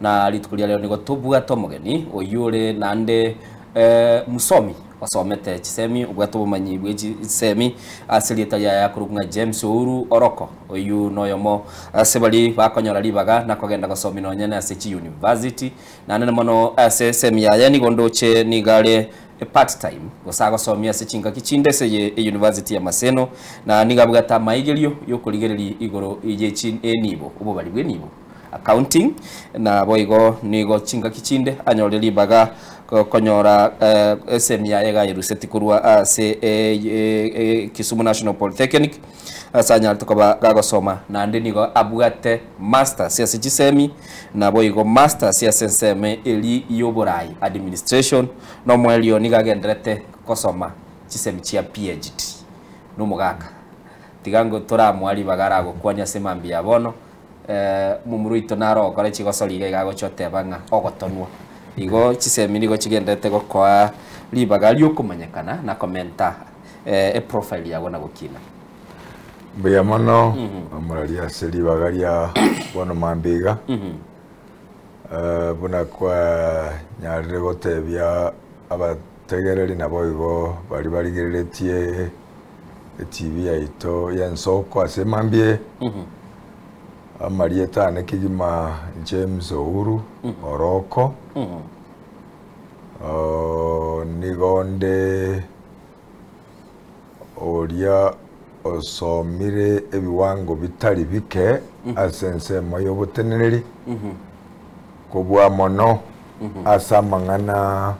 Na rituko ria rero nigo tobwate omogeni oyio ore naende msomi osomete chisemi obwate obomanyi bwe chisemi ase erieta riaye akorokwa ng'a James Ouru Oroko. Oyio noyomo ase baria bakonyora ribaga na kogenda gosomia nonye na ase chiuniversity. Naende mono ase esemi yaye nigo ndoche nigo are part time gose agosomia ase chingaki chinde ase eye university ya Maseno na nigo abwate amaigerio yokorigereria igoro ye chi enibo obobari bw'enibo, accounting, na boigo nigo chingaki chinde anyorire ribaga konyora esemi yaye iga ayeruseti korwa ase Kisumu National Polytechnic ase anyarete koba gagosoma naende nigo abwate masters ase chisemi naboigo masters ase ensemo eri y'oborai, administration, na omoerio nigo agenderete gosoma chisemi chia PhD. Nomogaka. Tiga ngo toramoa ribaga aragokwania ase mambia ya bono, momura oito naro ogokora chigosori iga iga agochia oteba ng'a ogotonwa. Igo chisemi nigo chigenderete gokoa ribaga riokomanyekana na komenta eprofile yago na gokina. Mbuya mono omorari ase ribaga ria bono mambia iga. Buna kwanyarire gotebia abategereri naboigo baria barigereretie eTV yaito y'ensoko ase mambia eye. Amarieta ane kegima James Ouru Oroko. Nigo onde oria osomire ebiwango bitari bike ase ensemo y'oboteneneri, kobua mono ase amang'ana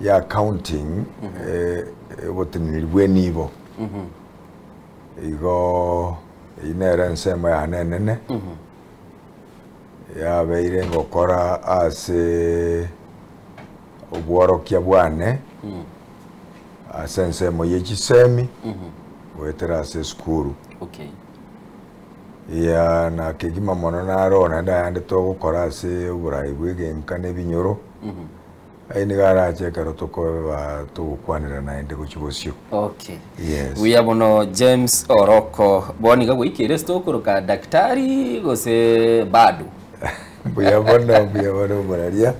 ya accounting, oboteneneri bw'enibo. Igo eyio nere ensemo yane enene, yabeire ngokora ase obworokia bwane ase ensemo ye chisemi goetera ase esukuru. Okay. Ya na kegima mono naro naende ayande togokora ase oborai bwa egenka na ebinyoro, ayio nigo arache ekero tokoba togokwanera naende gochia bosio. Okay. Yes. Buya mono James Oroko. Bono iga goikeire ase tokoroka daktari gose bado? Mbuya mono, mbuya mono omoraria.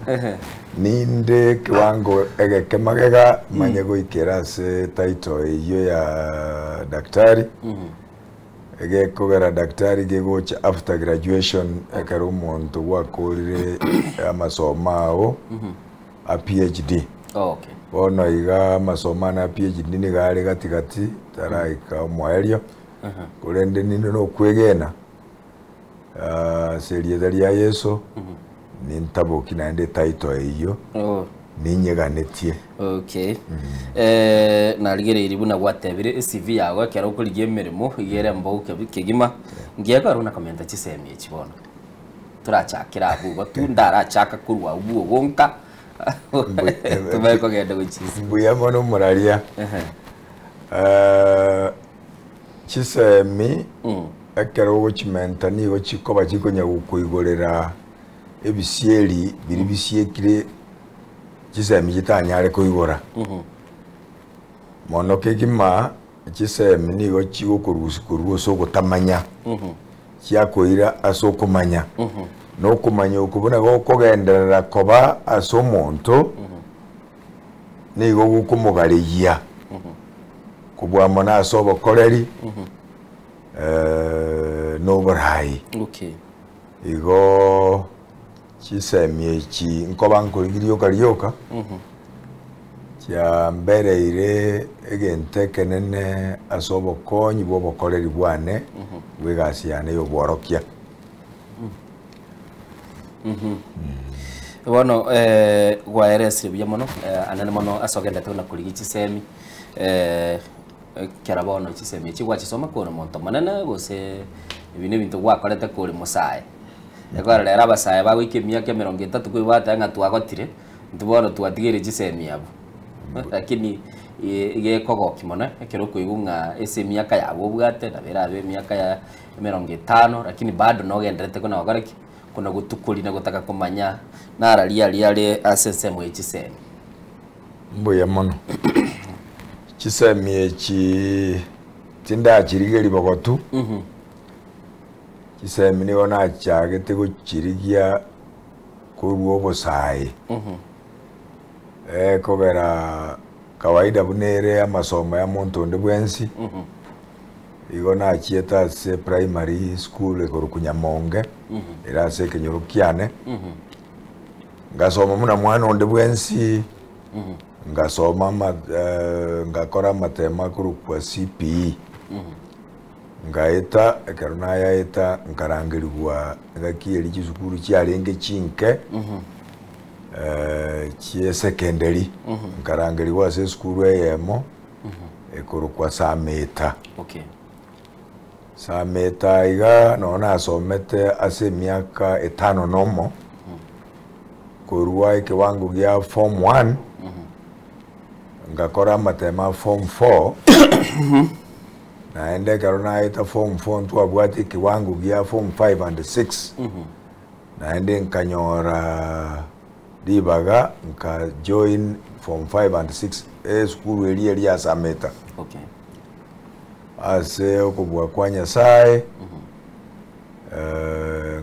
Ninde ekewango egeke magega manye goikera ase title eyio ya daktari. Egekogera daktari gegocha after graduation ekero omonto gwakorire amasomo ao a PhD. Okay. Bono iga amasomo ane a PhD nigo are gati gati taraika omoerio korende ninde nokwegena Ase erieta ria Yeso, nintaboki naende etitle eyio, Oh. ninyeganetie. Okay. Eh, narigereiri buna gwatebire eCV yago ekero okorigia emeremo iga ere mbogo kebi- kegima ngiekora buna komenta chisemi echi bono torachakere abwo igo tu ndarachaka korwa abwo ogonka tumanye kogenda gochia ase. Mbuya mono omoraria. Ehe. Eh, Chisemi ekero ogochimenta nigo chikoba chikonya gokoigorera ebisieri biria bisiekire chisemi chitanyare koigora. Mono kegima chisemi nigo chigokorusia korwa ase ogotamanya, chiakoira ase okomanya. Na okomanya okwo buna gokogenderera koba ase omonto, nigo gokomogareyia kobua mono ase obokoreri na oborai. Okay. Igo chisemi echi nkoba nkorigia rioka rioka, chiambereire egento ekenene ase obokonyi bwa obokoreri bwane bwa egasi yane ya obworokia. Bono gwaeresire buya mono anene mono ase ogendete buna korigia chisemi ekero bono chisemi echi gwachisoma kore omonto omonene gose ebi na ebinto gwakorete kore mosae. Ekero rero abasae bagoika emiaka emerongo etato kobua bateba ng'a twagotire, intwe bono twatigeire chisemi abwo. Lakini iga ekogokia mono ekero okoigwa ng'a ase emiaka yabo obwate nabo erabe emiaka ya emerongo etano lakini bado nogenderete kona gokora ki? Kona gotukoria na gotaka komanya nararia aria are ase ensemo ye chisemi. Mbuya mono. Chisemi echi tindachirigeria bogotu, chisemi nigo nachagete gochirigia. Korwa obosae. Ekogera kawaida buna ere amasomo ya monto onde bwensi, igo nachiete ase primary school ekorokwa Nyamonge, ere ase ekenyoro kiane, ngasoma buna mwana onde bwensi, ngasoma ama ngakora amatemo akorokwa CPE. Ngaeta, ekero nayaeta nkarangerigwa engaki eria chisukuru chiarenge chinke, chi'esekenderi, nkarangerigwa ase esukuru eyemo ekorokwa Sameta. Okay. Sameta iga nonye nasomete ase emiaka etano na omo, korwa ekewango gia form one, ngakora amatemo a form four, Naende ekero naeta form four ntwabwate ekiwango gia form five and six, naende nkanyora ribaga nka join form five and six esukuru eria eria ase Ameta. Okay. Ase okobua kwa Nyasaye,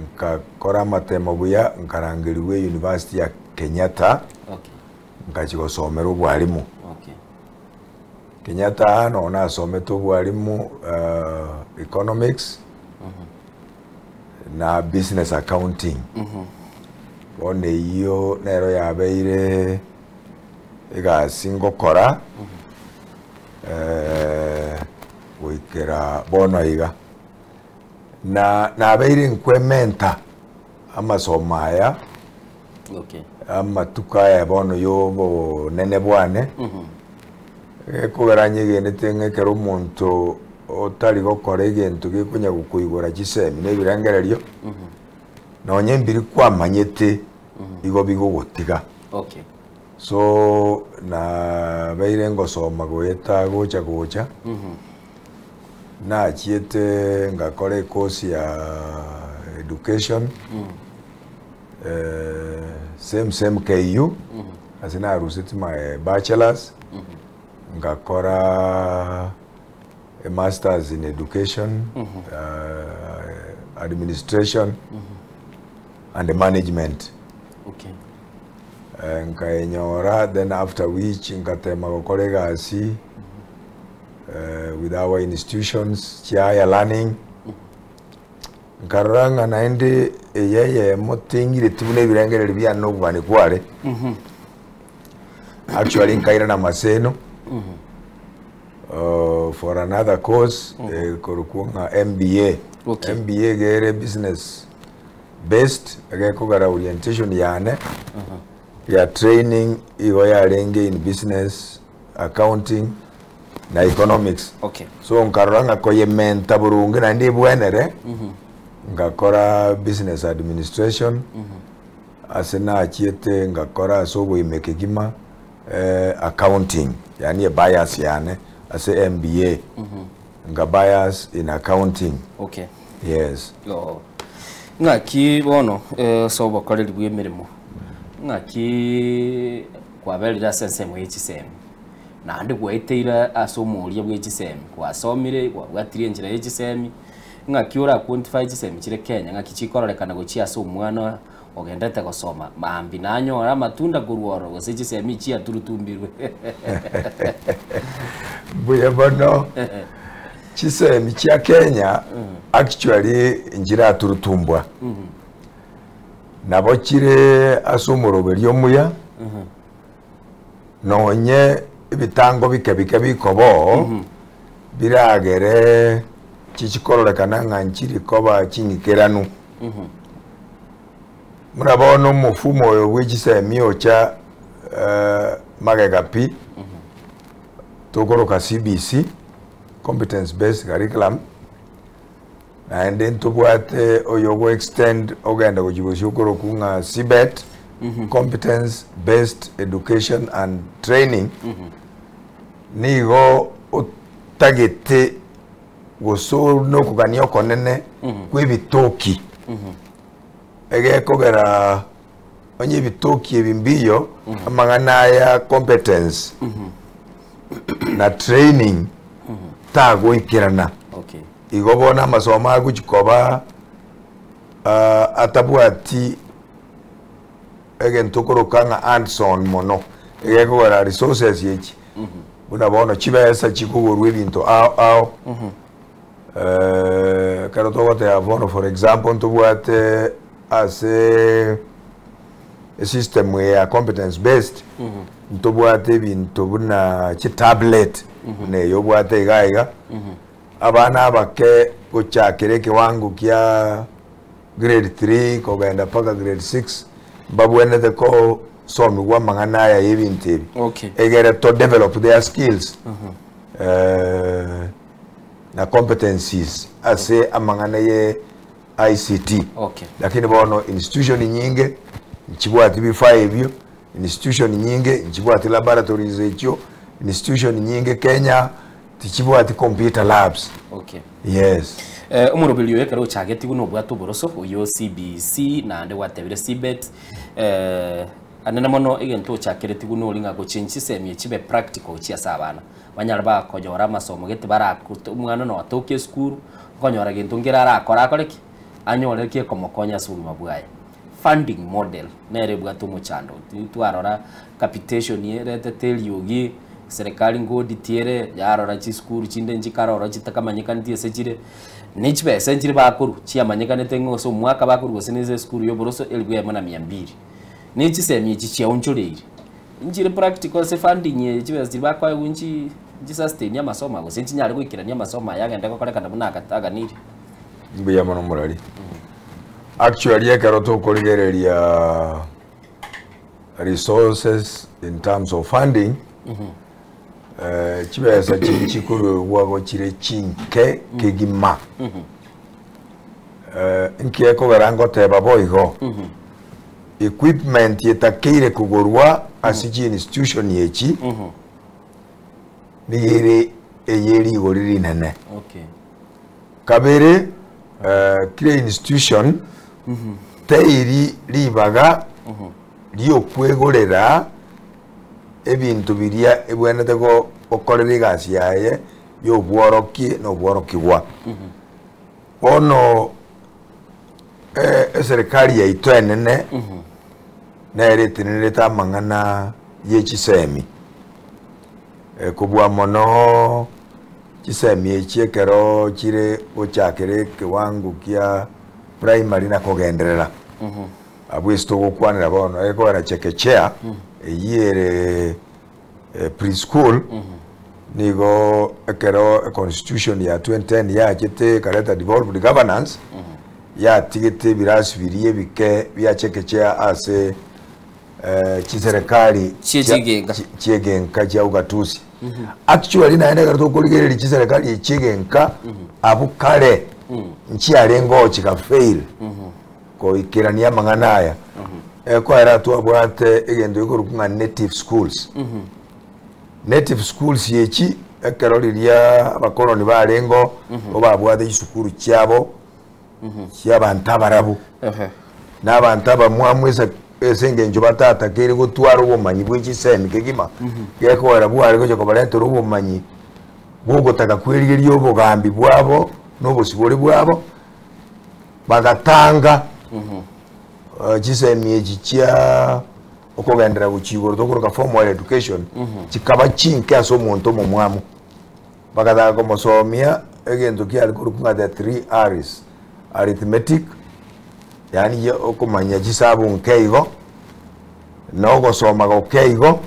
nkakora amatemo buya nkarangerigwa eyunivasiti ya Kenyatta, Okay. nkachia gosomera obwalimu. Okay. Kenyatta aa nonye nasomete obwalimu economics na business accounting. Bono eyio nero yabeire egasi ngokora goikera bono iga. Na nabeire nkwementa amasomo aya Okay. Amatuko aya bono y'obonene bwane, gekogera nyegenete ng'a ekero omonto otari gokora egento gekonya gokoigora chisemi na ebirengererio, nonye mbiri kwamanyete igo bigogotiga. Okay. So nabeire ngosoma goeta gocha gocha, nachiete ngakora ecourse ya education. Same same KU ase naruseti my bachelors ngakora a masters in education administration and management Okay. Nkaenyora then after which ngatema gokora egasi with our institutions chia higher learning. Nkarora ng'a naende eye eyemo tingireti buna ebirengererio biane na obobani kware. Actually nkairana Maseno for another course ekorokwa ng'a MBA. Okay. MBA iga ere business based egekogera orientation yane ya training igo yarenge in business accounting na economics. Okay. So nkarora ng'a koyementa boronge naende ebwenere, ngakora business administration, ase nachiete ngakora ase oboime kegima accounting, yaani ebias yane ase MBA, nga bias in accounting. Okay. Yes. Oo. Ng'aki bono ase obokoreri bw'emeremo, ng'aki kwaberire ase ensemo ye chisemi? Naende gwaeteire ase omoria bwe chisemi, gwasomire, gwabwatirie enchera ye chisemi, ng'aki ora quantify chisemi chire Kenya, ng'aki chikororekana gochia ase omwana ogenderete gosoma, maambia nanyore amatunda korwa ororo gose chisemi chiaturutumbirwe. Mbuya mono, chisemi chia Kenya actually nchiraturutumbwa, nabo chire ase omoroberio omuya. Nonye ebitango bike bike bikoba oo, biragere chichikororekana ng'a nchiri koba ching'ikeranu. Buna bono omofumo oyo bwe chisemi ocha magega pi, tokoroka CBC, Competence Based Curriculum, naende ntobwate oyo ogo extend ogenda gochia bosio okorokwa ng'a CBET, Competence Based Education and Training, nigo otagete gose ore na okogania okonene kwa ebitoki, egekogera onye ebitoki ebi mbiyo, amang'ana aya competence na training tagoikerana. Okay. Igo bono amasomo agochi koba atabwati. egento okoroka ng'a hands on mono, egekogera resources echi, buna bono chibesa chikogorwa ebinto ao ao, ekero togoteba bono for example ntobwate ase esystem eye ya competence based, ntobwate ebinto buna chitablet, buna eye obwate iga iga, abana abake gochakera ekewango kia grade 3 kogenda mpaka grade 6 mbabwenerete kosomiwa amang'ana aya ya ebinto ebi Okay. egere to develop their skills na competencies ase amang'ana ye ICT. Okay. Lakini bono institution nyinge nchibwati vifaa ebio, institution nyinge nchibwati laboratories echio, institution nyinge Kenya tichibwati computer labs. Okay. Yes. Omoroberi oyo ekero ochagetigwe nobwate oboroso oyo CBC naende gwatebire CBET anene mono egento ochakeretigwe nori ng'a gochengi chisemi echi chibe practical chia ase abana banyare bakonyora amasomo gete barakote omwana notoke esukuru okonyora gento nkere arakora akore ki anyore gekomokonya ase obogima bwaye. Funding model nere ebwate omochando twarora capitation eretete eriogi serikali ngoditi ere yarora chisukuru chinde nchikarora chitakamanyekaneti ase chire ne chibesa nchire bakorwa chiamanyekanete ng'a ase omwaka bakorwa gose na ase esukuru ya oboroso elifu eyemo na mia mbili. Ne chisemi echi chiaonchoreire nchire practical ase funding eye chibesa chiri bakoewa nchi nchisustain amasomo gose nchinyare goikerania amasomo aya agende gokorekana buna aganire. Mbuya mono morari. Actually ekero tokorigereria resources in terms of funding, chibesa chiri chikorwegwa chire chinke kegima. Nki ekogera ngoteba boigo, equipment etakeire kogorwa ase chi institution echi, nigo ere eye rigori rinene. Okay. Kabere, kila institution teiri ribaga riokwegorera ebinto biria ebwenerete gokorera egasi yaye ya obworoki na obworokigwa. Bono eserikali yaito enene nere etenerete amang'ana ya chisemi, kobua mono chisemi echi ekero chire gochakera ekewango kia primary na kogenderera. Abwo ase togokwanera bono ekogera chekechea eywo ere preschool nigo ekero econstitution ya 2010 yachete ekareta devolved governance yatigete ebirasi biria ebike bia chekechea ase chiserikali Chie chigenka. Chiegenka chia ugatuzi. Actually naende ekero tokorigereria chiserikali chigenka abwo kare nchiarenge chikafail koikerania amang'ana aya, ekoera twabwate egento gekorokwa ng'a native schools. Native schools echi ekero riria abakoloni barengo bo babwate chisukuru chiabo chia abanto abarabu na abanto abamwamu ase eng'encho batatakere gotwara obomanyi bwa chisemi kegima, gekogera bware gocha kobaretera obomanyi bwogotaka kwerigeria obogambi bwabo na obosibore bwabo, bagatanga chisemi echi chia okogendera gochia igoro tokoroka formal education chikaba chinke ase omonto omomwamu, bagataka komosomia egento kiare korokwa ng'a the three R's: arithmetic, yaani okomanya chisabu nke igo, na ogosoma goke igo,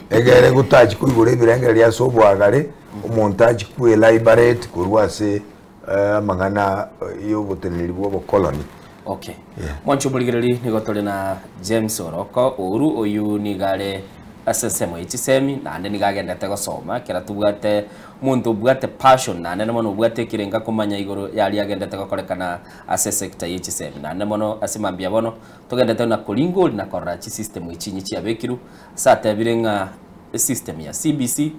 egere gotachi koigora ebirengererio ase obwagare omonto achi kweliberate korwa ase amang'ana ya oboteneneri bwa obokoloni. Okay. Yeah. Mwancho omorigereri nigo tore na James Oroko Ouru oyu nigo are ase ensemo ya chisemi naende nigo agendete gosoma ekero tobwate omonto obwate passion naende mono obwate ekerenga komanya igoro yaria agendete gokorekana ase sector ya chisemi naende mono ase mambia bono togendete na koringori na korora chisystem echi chiabekirwe ase atebire ng'a esystem ya CBC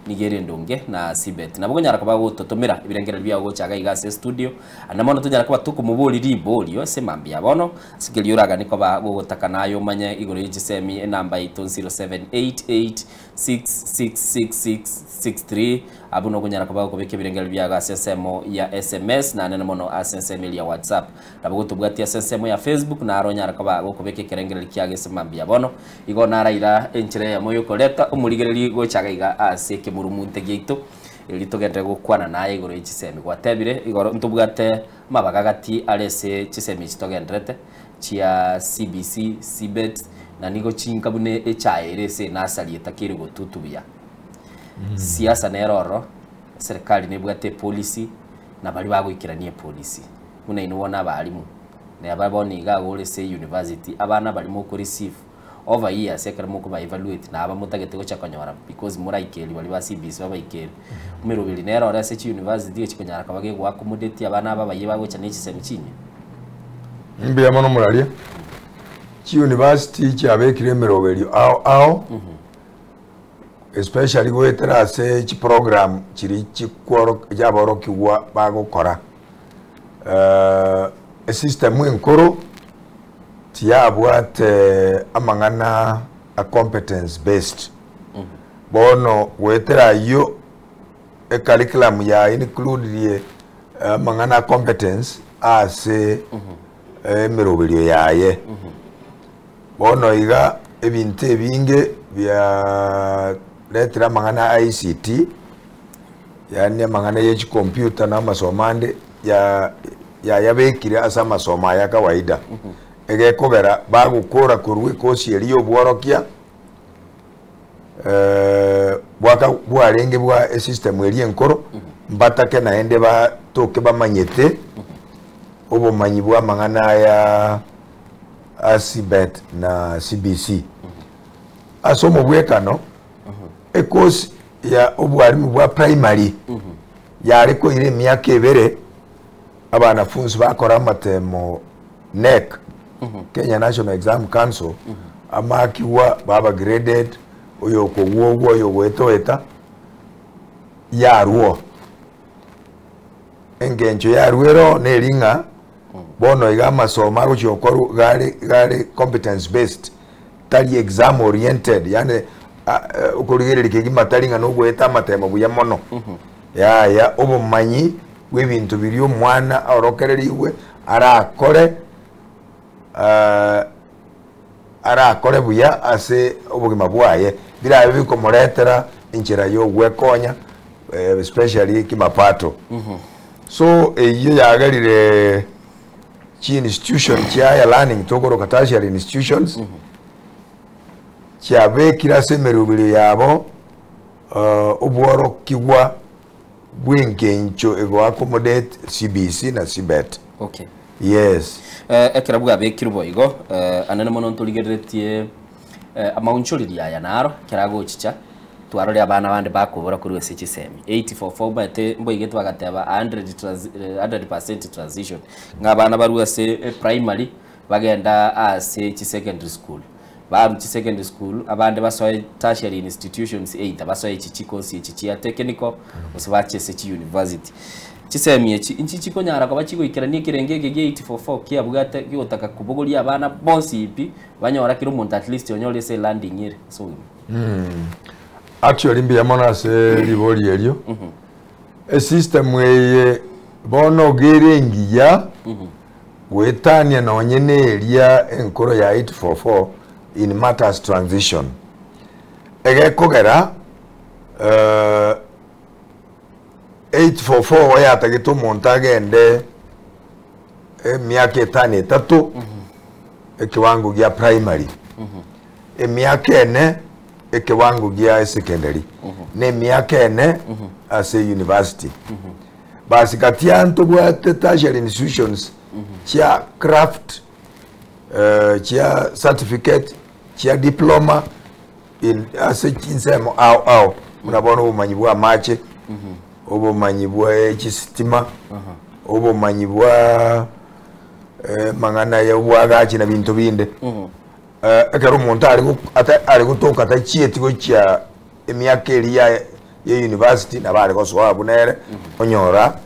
nigo ere endonge na CBET nabo konyara koba gototomera ebirengererio biago gochaga iga ase studio ande mono tonyara koba tokomobori riborio ase mambia bono ase kerio oragani koba gogotaka naye omanye igoro ya chisemi enamba yaito 0788666663. Abwo nokonyara koba gokobeka ebirengererio biago ase ensemo ya sms na anene mono ase ensemo eria ya WhatsApp. Nabo gotobwatia ase ensemo ya Facebook naro onyare koba gokobeka ekerengererio kiago ase mambia bono. Igo naraira enchera eyemo yokoreta omorigereria gocha iga iga ase ekemurumunte giaito erio togenderere gokwana naye igoro ye chisemi. Gwatebire igoro ntobwate amabaga gati are ase chisemi echi togendererete chia CBC, CBET na nigo chinka buna echae ere ase enasari etakeire gotutu buya. Siasa nere ororo, eserekari nebwate epolicy, na baria bagoikerania epolicy. Buna inwe bono abalimu, neba bono iga iga ore ase university, abana baria moko receive over years ekero mokoba evaluate naba motagete gocha konyora because moraikeria baria ba CBC babaikerie. Emeroberi nere ore ase chiuniversity echi konyara koba gegoa accommodate abana aba abayia bagocha na chisemi chinyia. Mbuya mono moraria. Chiuniversity chiabekire emeroberio ao ao. Especially goetera ase chiprogram chiria chikworo chiaborokigwa bagokora. Esystem enkoro tiyabwate amang'ana a competence based. Bono goetera ayio ecurriculum ya includirie amang'ana a competence ase emeroberio yaye. Bono iga ebinto ebinge biaretire amang'ana a ICT, yaani amang'ana ye chikompiuta na amasomo ande ya yayabekire ase amasomo aya kawaida. Egekogera bagokora korwa ekosi eria ya obworokia bwaka bwarenge bwa esystem eria enkoro, mbatake naende batoke bamanyete obomanyi bwa amang'ana aya a CBET na CBC. Ase omobwekano, ekosi ya obwarimu bwa primary yare koira emiaka ebere abanafunsi bakora amatemo KNEC, Kenya National Exam Council, amakigwa baba graded, oyo okogwa ogwa, oyo ogoeta oeta, yarwo. Engencho yarwo ero neri ng'a bono iga amasomo agochia gokorwa iga are iga are competence based, tari exam oriented yaani okorigereria kegima tari ng'a nogoeta amatemo buya mono, yaya obomanyi bwa ebinto biria omwana aorokererigwe arakore arakore buya ase obogima bwaye, birabe bikomoretera enchera ya ogwekonya especially kimapato. So eyio yagerire chi institution chia higher learning tokoroka tertiary institutions chiabekire ase emeroberio yabo obworokigwa bw'engencho ego accommodate CBC na CBET. Okay. Yes. Ekero bwabekirwe boigo, anene mono ntorigereretie amaunchoreri aya naro ekero agochicha, twarore abana bande bakobora korwa ase chisemi. 844 omanyete mboigetwe bagateba 100 trans 100% transition, ng'a abana barwe ase eprimary bagenda ase chisecondary school. Barwa chisecondary school, abande basoe tertiary institutions either basoe echi chikosi echi chia technical gose bache ase chiuniversity. Chisemi echi inchi chikonyara koba chigoikerania ekerengo eke gia 844 kiabwate kigotaka kobogoria abana bonsi pi, banyora kera omonto at least onyore ase elanding ere ase obogima. Actually mbuya mono ase ribori erio. Esystem eye bono iga ere engiya goetania nonye na eria enkoro ya 844 in matters transition. Egekogera 844 oyatagete omonto agende emiaka etano etato ekewango gia primary, emiaka ene ekewango gia secondary, na emiaka ene ase university. Basi gati aa ntobwate tertiary institutions chia craft, chia certificate, chia diploma in ase chinsemo ao ao buna bono obomanyi bwa amache, obomanyi bwa chisitima, obomanyi bwa amang'ana ya obwagachi na binto binde. Ekero omonto are go ata are gotoka tachieti gochia emiaka eria ya ya university nabo are gosoa abwo nere onyora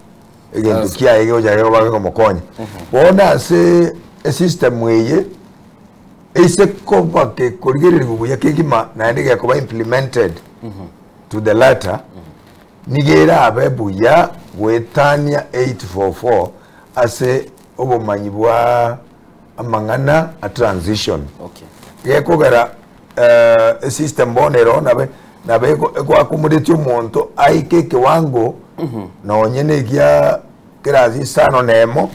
egento kiaye gegocha gekoba gekomokonya. Bono ase esystem eye, eise koba gekorigererigwa buya kegima naende gekoba implemented to the letter, Nigo erabe buya goetania 844 ase obomanyi bwa amang'ana a transition. Okay. Gekogera eh, esystem bono ero nabe nabe egoakomodetia omonto aike ekewango nonye na egia kerasi isano na emo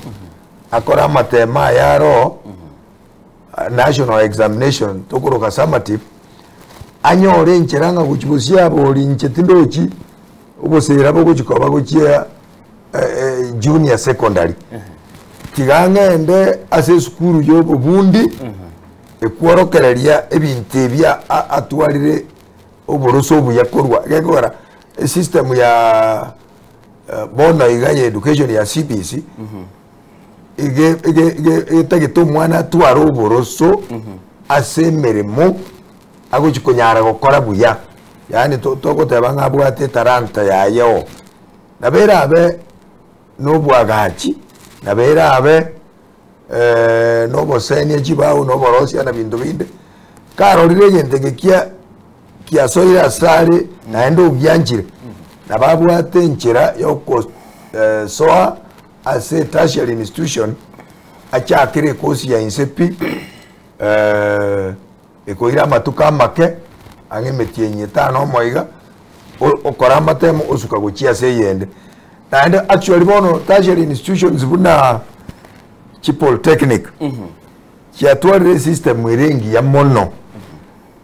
akore amatemo aya aro national examination tokoroka summative anyore enchera ng'a gochi bosia abori inche tindochi obosera bogochi koba gochia junior secondary tiga ng'ende ase esukuru ya obobundi ekworokereria ebinto ebi atwarire oboroso obuya korwa gekogera esystem ya bono iga ya education ya CBC ige ige ige etagete omwana atware oboroso ase emeremo agochi konyara gokora buya yaani to- togoteba ng'a abwate etalanta yaye oo. Nabo erabe na obwagachi, nabo erabe na obosenia chibao na oborosia na binto binde, karorire egento eke kia kiasoire asare naende ogianchire, nabo abwate enchera ya okosoa ase tertiary institution achakere ekosi ya inse pi ekoira amatuko amake ang'e emetienyi etano omoiga, okore amatemo osuka gochia ase eyende. Naende actually bono tertiary institutions buna chipolytechnic chiatwarire esystem ere engiya mono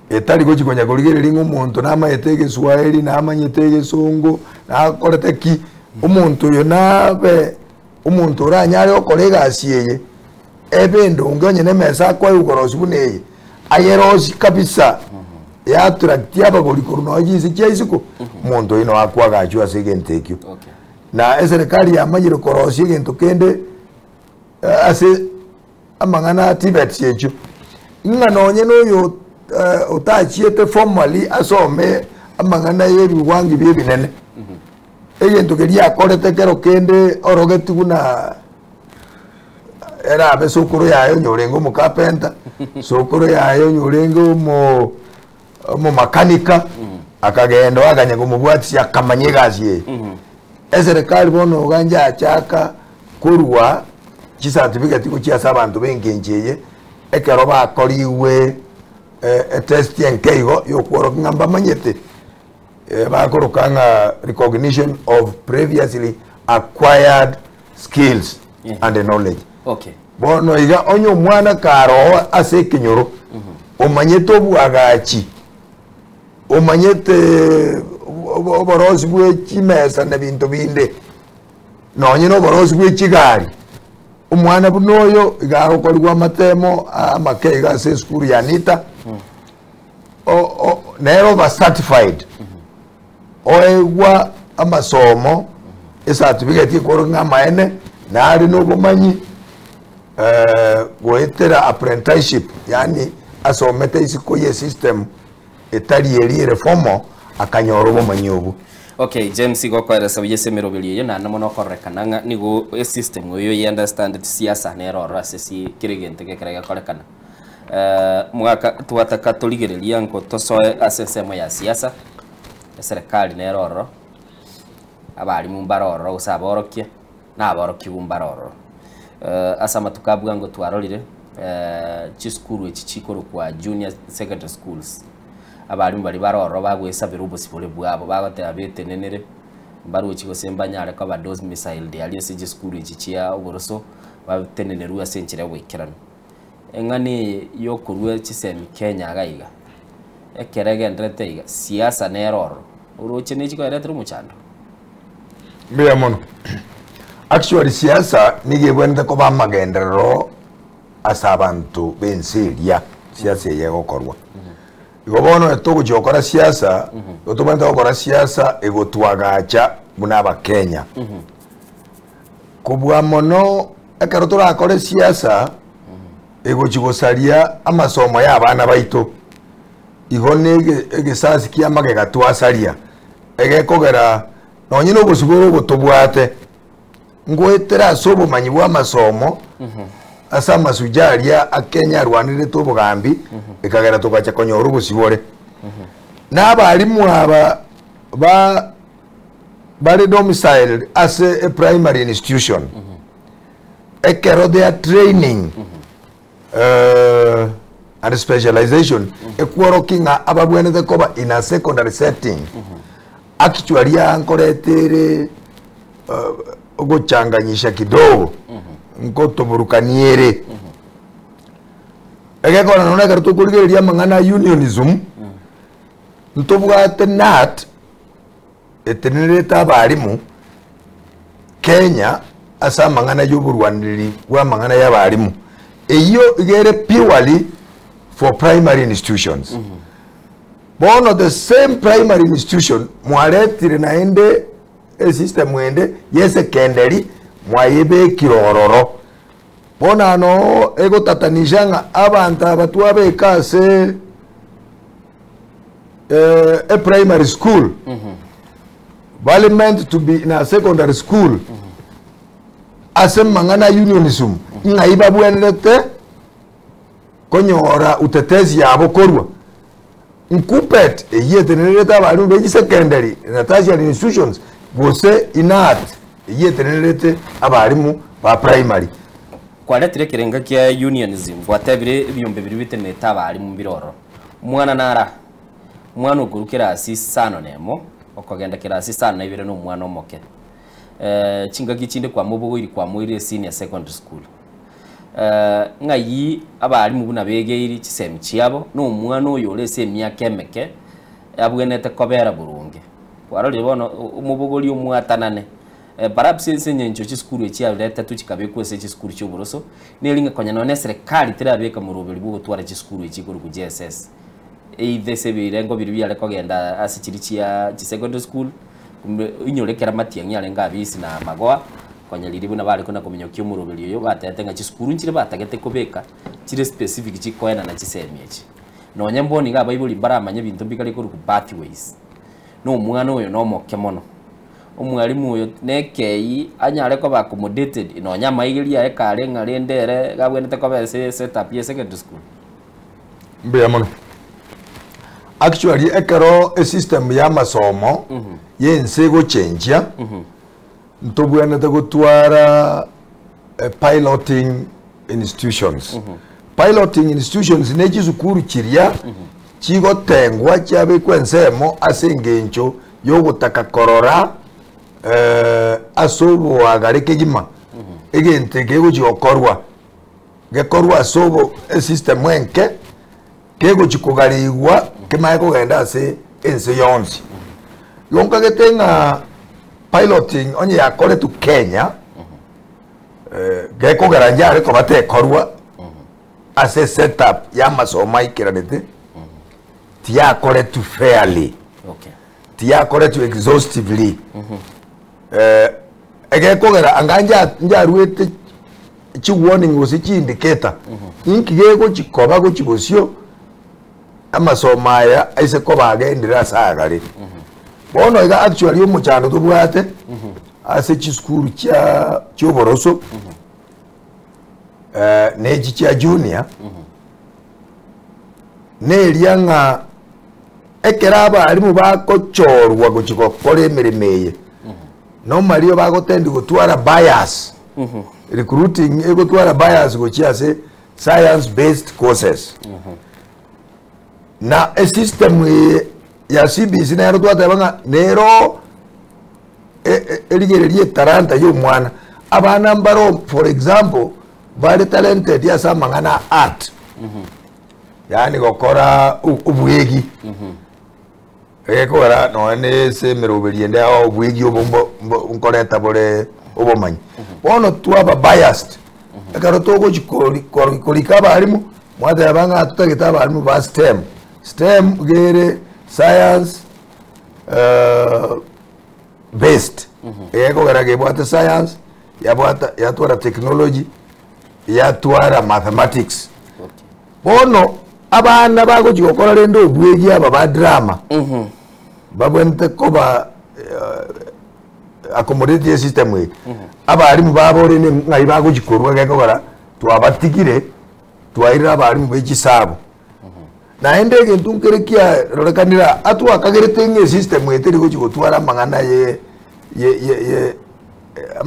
etari gochi konya korigereria ng'a omonto namanyete egeswahili namanyete egesongo nakorete ki, omonto oyo nabe omonto oranyare gokora egasi eye ebe endonge onye na emesa akoegwa korosia buna eye ayerosie kabisa ya attracti abagori korwa nonye chinse chia isiko omonto oyio noo akoagachwa ase egento ekio. Okay. Na eserekari yamanyire korosia egento kende ase amang'ana a TVETs echio, ng'a nonye na oyo otachiete formally asome amang'ana ya ebiwangi bia ebinene, egento keria akorete kero kende orogeti buna erabe sokoro yaye onye orenge omocarpenter, sokoro yaye onye orenge omo omomakanika, akagenda oakanya komobwatisia akamanya egasi eye. Eserekari bono iga njachaka korwa chicertificate gochia ase abanto ba engencho eye, ekero bakorigwe etest enke igo ya okworokia ng'a mbamanyete, bakoroka ng'a recognition of previously acquired skills and knowledge. Okay. Bono iga onye omwana karoo ase ekenyoro, omanyete obwagachi, omanyete oborosi bwe chimesa na binto binde, nonye na oborosi bwe chigari, omwana buna oyo iga agokorigwa amatemo amake iga ase esukuru ya NITA, nere oba certified, oegwa amasomo, ecertificate ekorwa ng'a amaene, nare na obomanyi goetera apprenticeship yaani asomete isiko ye system etari eria ere formal akanyora obomanyi obwo. Okay, James igo okoeresa buya ase emeroberi eye naende mono okororekana ng'a nigo esystem eyo oye understand siasa nere ororo ase si kera egento gekere gekorekana. Mwaka twataka torigereria nko tosoe ase ensemo ya siasa, eserekari nere ororo, abalimu mbare ororo gose aborokia, na aborokigwa mbare ororo. Ase amatuko a bwango twarorire chisukuru echi chikorokwa junior secondary schools, abalimu baria bare ororo bagoesabera obosibore bwabo, bagoteba betenenere, mbarochi gose mbanyare koba domiciled aria ase chisukuru echi chia oboroso, batenenerwe ase enchera ya oboikeranu. Eng'ana eye yokorua chisemi Kenya iga iga, ekero egendererete iga, siasa nere ororo, oroche nechi koeretera omochando? Mbuya mono. Actually siasa nigo ebwenerete koba amagenderero ase abanto b'ense eria siasa eye egokorwa. Igo bono togochia gokora siasa, igo tobwenerete gokora siasa egotwagacha buna abakenya. Kobua mono ekero torakore siasa egochi gosaria amasomo ya abana baito, igo na egesasi kia amagega twasaria, egekogera nonye na obosibore obo tobwate, ngoetera ase obomanyi bwa amasomo ase amasuja aria a Kenya arwanerete obogambi, ekagera togacha konyora obosibore. Na abalimu aba ba. bare domiciled ase e primary institution, ekero their training and specialization ekworokia ng'a ababwenerete koba in a secondary setting, actually aa nkoreta ere ogochanganyisha kidogo, nkotoburukania ere. Egekora nonya ekero tokorigereria amang'ana a unionism, ntobwate KNUT etenenerete abalimu Kenya ase amang'ana ya oborwanereri bwa amang'ana ya abalimu. Eyio iga ere purely for primary institutions. Bono the same primary institution mwaretire naende esystem ende ya esecondary mwayebekire ororo. Bono aa noo egotatanisha ng'a abanto aba twabeka ase eh, eprimary school bari meant to be in a secondary school ase amang'ana a unionism ng'ai babwenerete konyora utetezi yabo korwa. Nkuppet eyio etenenerete abalimu be chisecondary na tertiary institutions gose KNUT eyio etenenerete abalimu ba primary. Kwaretire ekerenga kia unionism gwatebire ebiombe biria bitenerete abalimu mbire ororo. Omwana nara, omwana okorwa kerasi isano na emo okogenda kerasi isano na ibere na omwana omoke. Chingaki chinde kwamobogoiri kwamoirire esenior secondary school. Ng'ai abalimu buna begeiri chisemi chiabo, na omwana oyo ore ase emiaka emeke abwenerete kobera boronge. Kwarorire bono omobogori omwatanane, perhaps ase eng'encho chisukuru echi chiaretetwe chikabekwa ase chisukuru chia oboroso, neri ng'a konya nonye eserekari terabeka moroberi bwa ogotwara chisukuru echi korwa JSS. Either ase ebirengo biria biare kogenda ase chiria chia chisecondary school, kumbe inyore ekero amatiang'i arenge abisi na amagoa, konya riria buna bare kona kominyokia omoroberi oyo batebete ng'a chisukuru nchire batagete kobeka chire specific chikoenana chisemi echi. Nonye mbono iga abaibori mbaramanye ebinto mbikare korwa pathways, na omwana oyo na omoke mono, omwalimu oyo na ekei anyare koba accommodated nonye amaigerio aye kare ng'a rende ere iga abwenerete koba ase setup ya secondary school. Mbuya mono. Actually ekero esystem ya amasomo yense egochenjia, ntobwenerete gotwara piloting institutions. Piloting institutions ne chisukuru chiria chigotengwa chiabekwa ensemo ase engencho yogotaka korora ase oboagare kegima egento eke egochi gokorwa. Gekorwa ase obo esystem enke, kegochi kogarigwa kemanye kogenda ase ense yonsi. Igo nkagete ng'a piloting onye yakoretwe Kenya, gekogera yare koba tekorwa ase esetup ya amasomo aikeranete, tiyakoretwe fairly, tiyakoretwe exhaustively. Egekogera anga nja njaruete chi warning gose chi indicator, inki gegochi koba gochi bosio amasomo aya aise koba agendire ase agare. Bono iga actually omochando tobwate ase chisukuru chia chioboroso na echi chia junior, neria ng'a ekero abalimu bagochorwa gochia gokora emeremo eye, nomario bagotendi gotwara bias, recruiting egotwara bias gochia ase science based courses. Na esystem eye ya CBC nero twateba ng'a nero erigereria etalanta ya omwana. Abana mbaro for example bare talented ase amang'ana a art, yaani gokora obwegi, egekogera nonye na ase emeroberi ende ao obwegi obo mbo nkoreta bore obomanyi. Bono twaba biased, ekero togochi kori kori korika abalimu, mwateba ng'a totagete abalimu ba STEM. STEM iga ere science based, egekogera kebwate science, yabwata yatwara technology, yatwara mathematics. Bono abana bagochi gokora rende obwegi aba ba drama, babwenerete koba accommodate esystem eye. Abalimu babo rende ng'ai bagochi korwa gekogera twabatigire twairire abalimu be chisabu. Naende egento nkere kiarorekanire aa, atwakagerete ng'a esystem eye teri gochi gotwara amang'ana ye. ye ye ye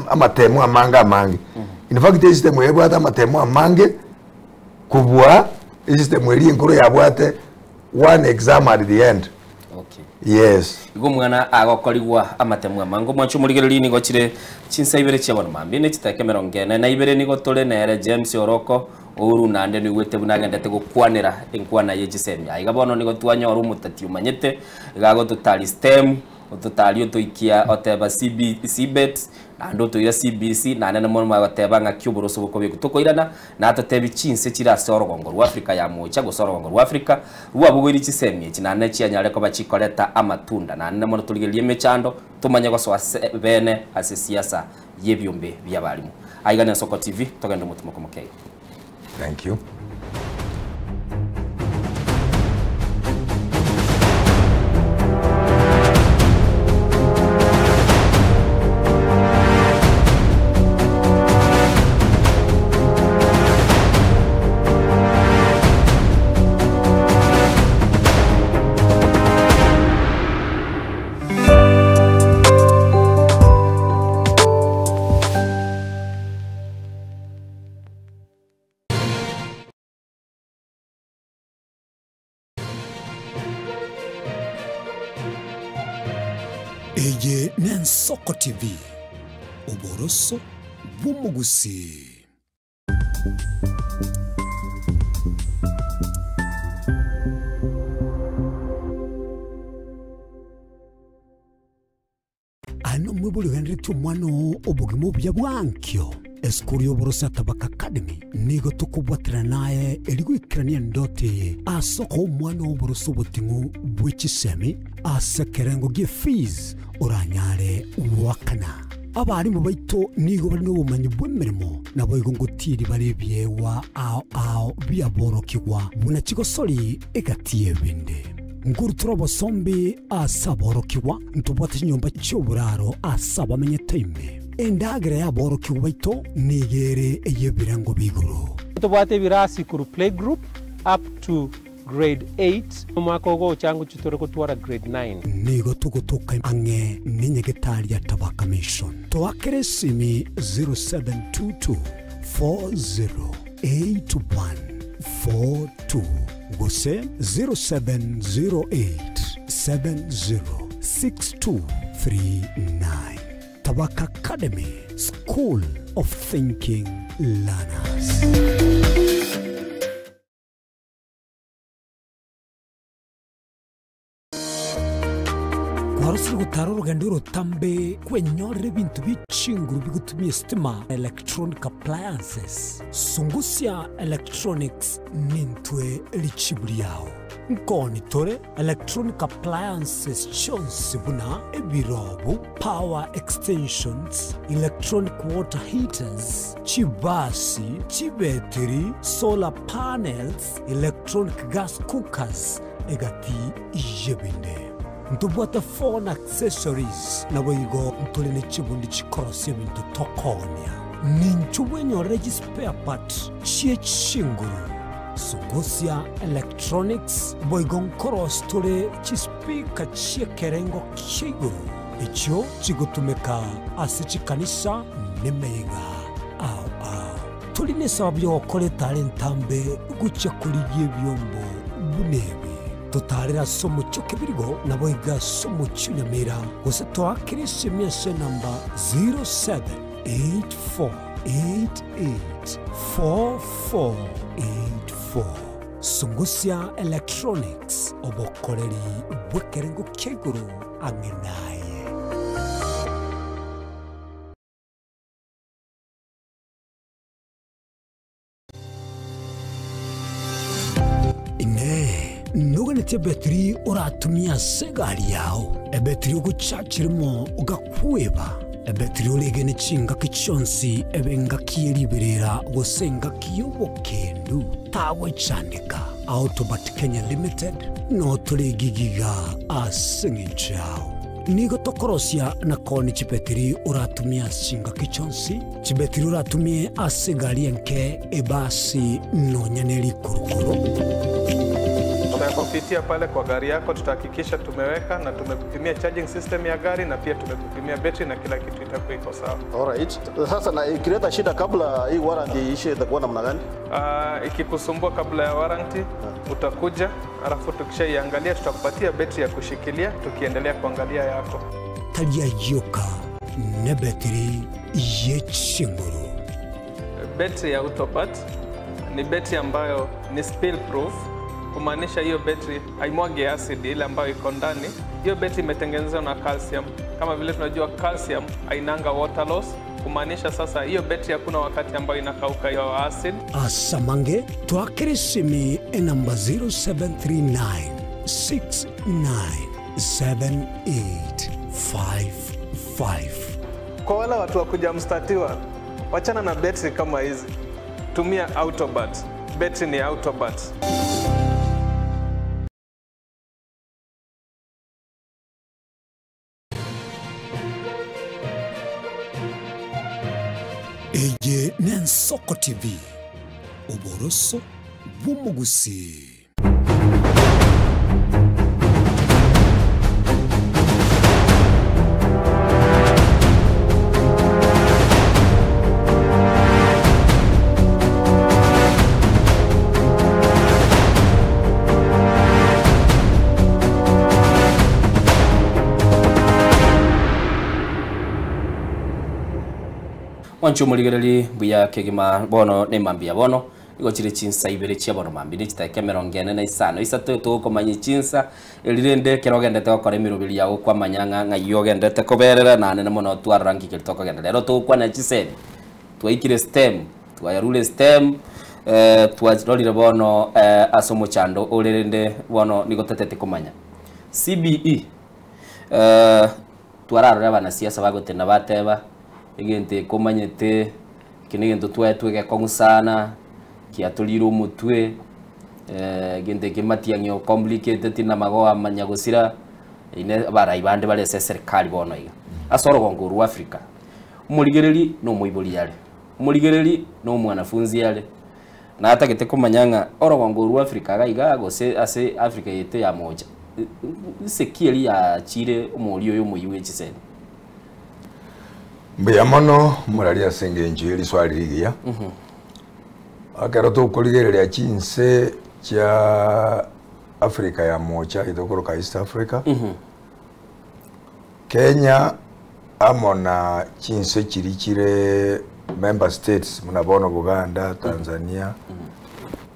amatemo amange amange. In fact esystem eye ebwate amatemo amange kobua esystem eria enkoro yabwate one exam at the end. Okay. Yes. Igo omwana agokorigwa amatemo amange omwancho omorigereria nigo chire chinsa ibere chia bono mambia ne chitaka emerongo ene na ibere nigo tore nere James Oroko Ouru naende noigwete buna agendete gokwanera enkwana ye chisemi. Aiga bono nigo twanyora omotati omanyete iga agototari STEM ototari otoikia oteba CB CBET naende otoira CBC naende namo bagoteba ng'aki oboroso bokobekwa. Tokoirana natotebi chinse chire ase orogongo rwa Africa ya mocha gose orogongo rwa Africa rwabogoiri chisemi echi naende chianyare koba chikoreta amatunda naende mono torigererie emechando tomanye gosoa ase bene ase siasa ya ebiombe bia abarimu. Aiga na Ensoko TV togende omotumo komokeigo. Thank you. Eye n'Ensoko TV, oboroso bw'omogusii. Aye nomwibori ogenderetie omwana oo obogima obuya bwa ankio. Esukuru y'oboroso ya Tabaka Academy nigo tokobwaterana naye eri goikerania endoto eye ase okoa omwana oo oboroso oboting'u bwe chisemi ase ekerengo gie fees oranyare goakana. Abarimu baito nigo bare nobomanyi bw'emeremo naboigo ngotiiri bare ebiegwa ao ao biaborokigwa buna chigosori egati y'ebinde. Nkorutora obosombi ase aborokigwa, ntobwate chinyomba chi'oboraro ase abamenyete ime. Endagera y'aborokigwa baito nigo ere ey'ebirengo bia igoro. Tobwate ebirasi korwa playgroup up to grade 8, omwaka ogocha ngochia tore gotwara grade 9. Nigo togotoka ang'e nenyagetari ya Tabaka Mission. Toakere esimi 0722 408142 gose 0708 706239. Tabaka Academy, School of Thinking Learners. Kwarosire gotara orogendo orotambe kwenyorera ebinto bie chinguru bigotumia estima, electronic appliances. Sungusia Electronics nintwe richibu riao. Nkoni tore electronic appliances chionsi buna ebirobu, power extensions, electronic water heaters, chibasi, chibetiri, solar panels, electronic gas cookers, egati y'ebinde. Ntobwate phone accessories, naboigo ntore ne chibundi chikorosia ebinto tokoonia. Ninchu bwenyorere chispare part chie chinguru. Sungusia Electronics boigo nkorosia tore chispeaker chi'ekerengo kia igoro echio chigotumeka ase chikanisa nemeyega ao ao. Tori nesababu yogokora etara entambe gochia korigia ebiombo buna ebi. Totarere ase omochie o Kebirigo, naboigo ase omochie o Nyamira, gose toakere esimi ase enamba 0784884484. Sungusia Electronics, obokoreri bw'ekerengo kia igoro ang'e naye. Inee! Noganetie ebetiri oratumie ase egari yao, ebetiri ogochachiremo ogakweba, ebetiri oregene chingaki chionsi ebe engaki ye riberera gose engaki y'obokendu? Tagwechandeka. Autobat Kenya Limited notore egigiga ase engencho yao. Nigo tokorosia na koonia chibetiri oratumie ase chingaki chionsi, chibetiri oratumie ase egari enke, ebasi, nonya ne rikurukuru. Kupitia pale kwa gari yako tutahakikisha tumeweka na tumekupimia charging system ya gari na pia tumekupimia betri na kila kitu itakuwa iko sawa. Alright. Sasa na ikileta shida kabla hii warranty iishe itakuwa namna gani? Ikikusumbua kabla ya warranty utakuja, alafu tukishaiangalia tutakupatia betri ya kushikilia tukiendelea kuangalia yako. Taria yoka nebetiri yechinguru. Betri ya Autobat ni betri ambayo ni spill proof, kumaanisha hiyo betri haimwagi acid ile ambayo iko ndani. Hiyo betri imetengenezwa na calcium. Kama vile tunajua calcium hainanga water loss, kumaanisha sasa hiyo betri hakuna wakati ambayo inakauka hiyo acid. Asamange twakere simi enamba 0739 697855. Kwa wale watu wa kujamstatiwa, wachana na betri kama hizi, tumia Autobat. Betri ni Autobat. Eye n'Ensoko TV, oboroso bw'omogusi. Mwancho omorigereri mbuya kegima bono ne mambia bono igo chire chinsa ibere chia bono mambi ni chiteke emerongo ene na isano isato tokomanya chinsa erirende ekero ogendete gokora emeroberi yago kwamanya ng'a ng'ai ogendete koberera nane mono twarora nki keri tokogenda rero togokwana chisemi twaikire stem twayarure stem twarorire bono ase omochando orerende bono nigo totete komanya CBE twararora abanasiasa bagotenda bateba egente komanyete eki gento twetwege kong'usana kiatũrirwo omotwe gento eke matiang'io complicated na magoa manyagosira ine abarai bande barese serikali bono iga ase orogongo rwa Africa omorigereri na omoibori are omorigereri na omwanafunzi are natagete komanya ng'a orogongo rwa Africa iga iga gose ase Africa yete ya moja ase yachire omori oyo omoyi chisemi. Mbuya mono murari ase eng'encho ya eriswali rigiya. Ekero tokorigereria chinse chia Africa ya mocha itokoroka East Africa. Kenya amo na chinse chiri chire member states muna bono Buganda, Tanzania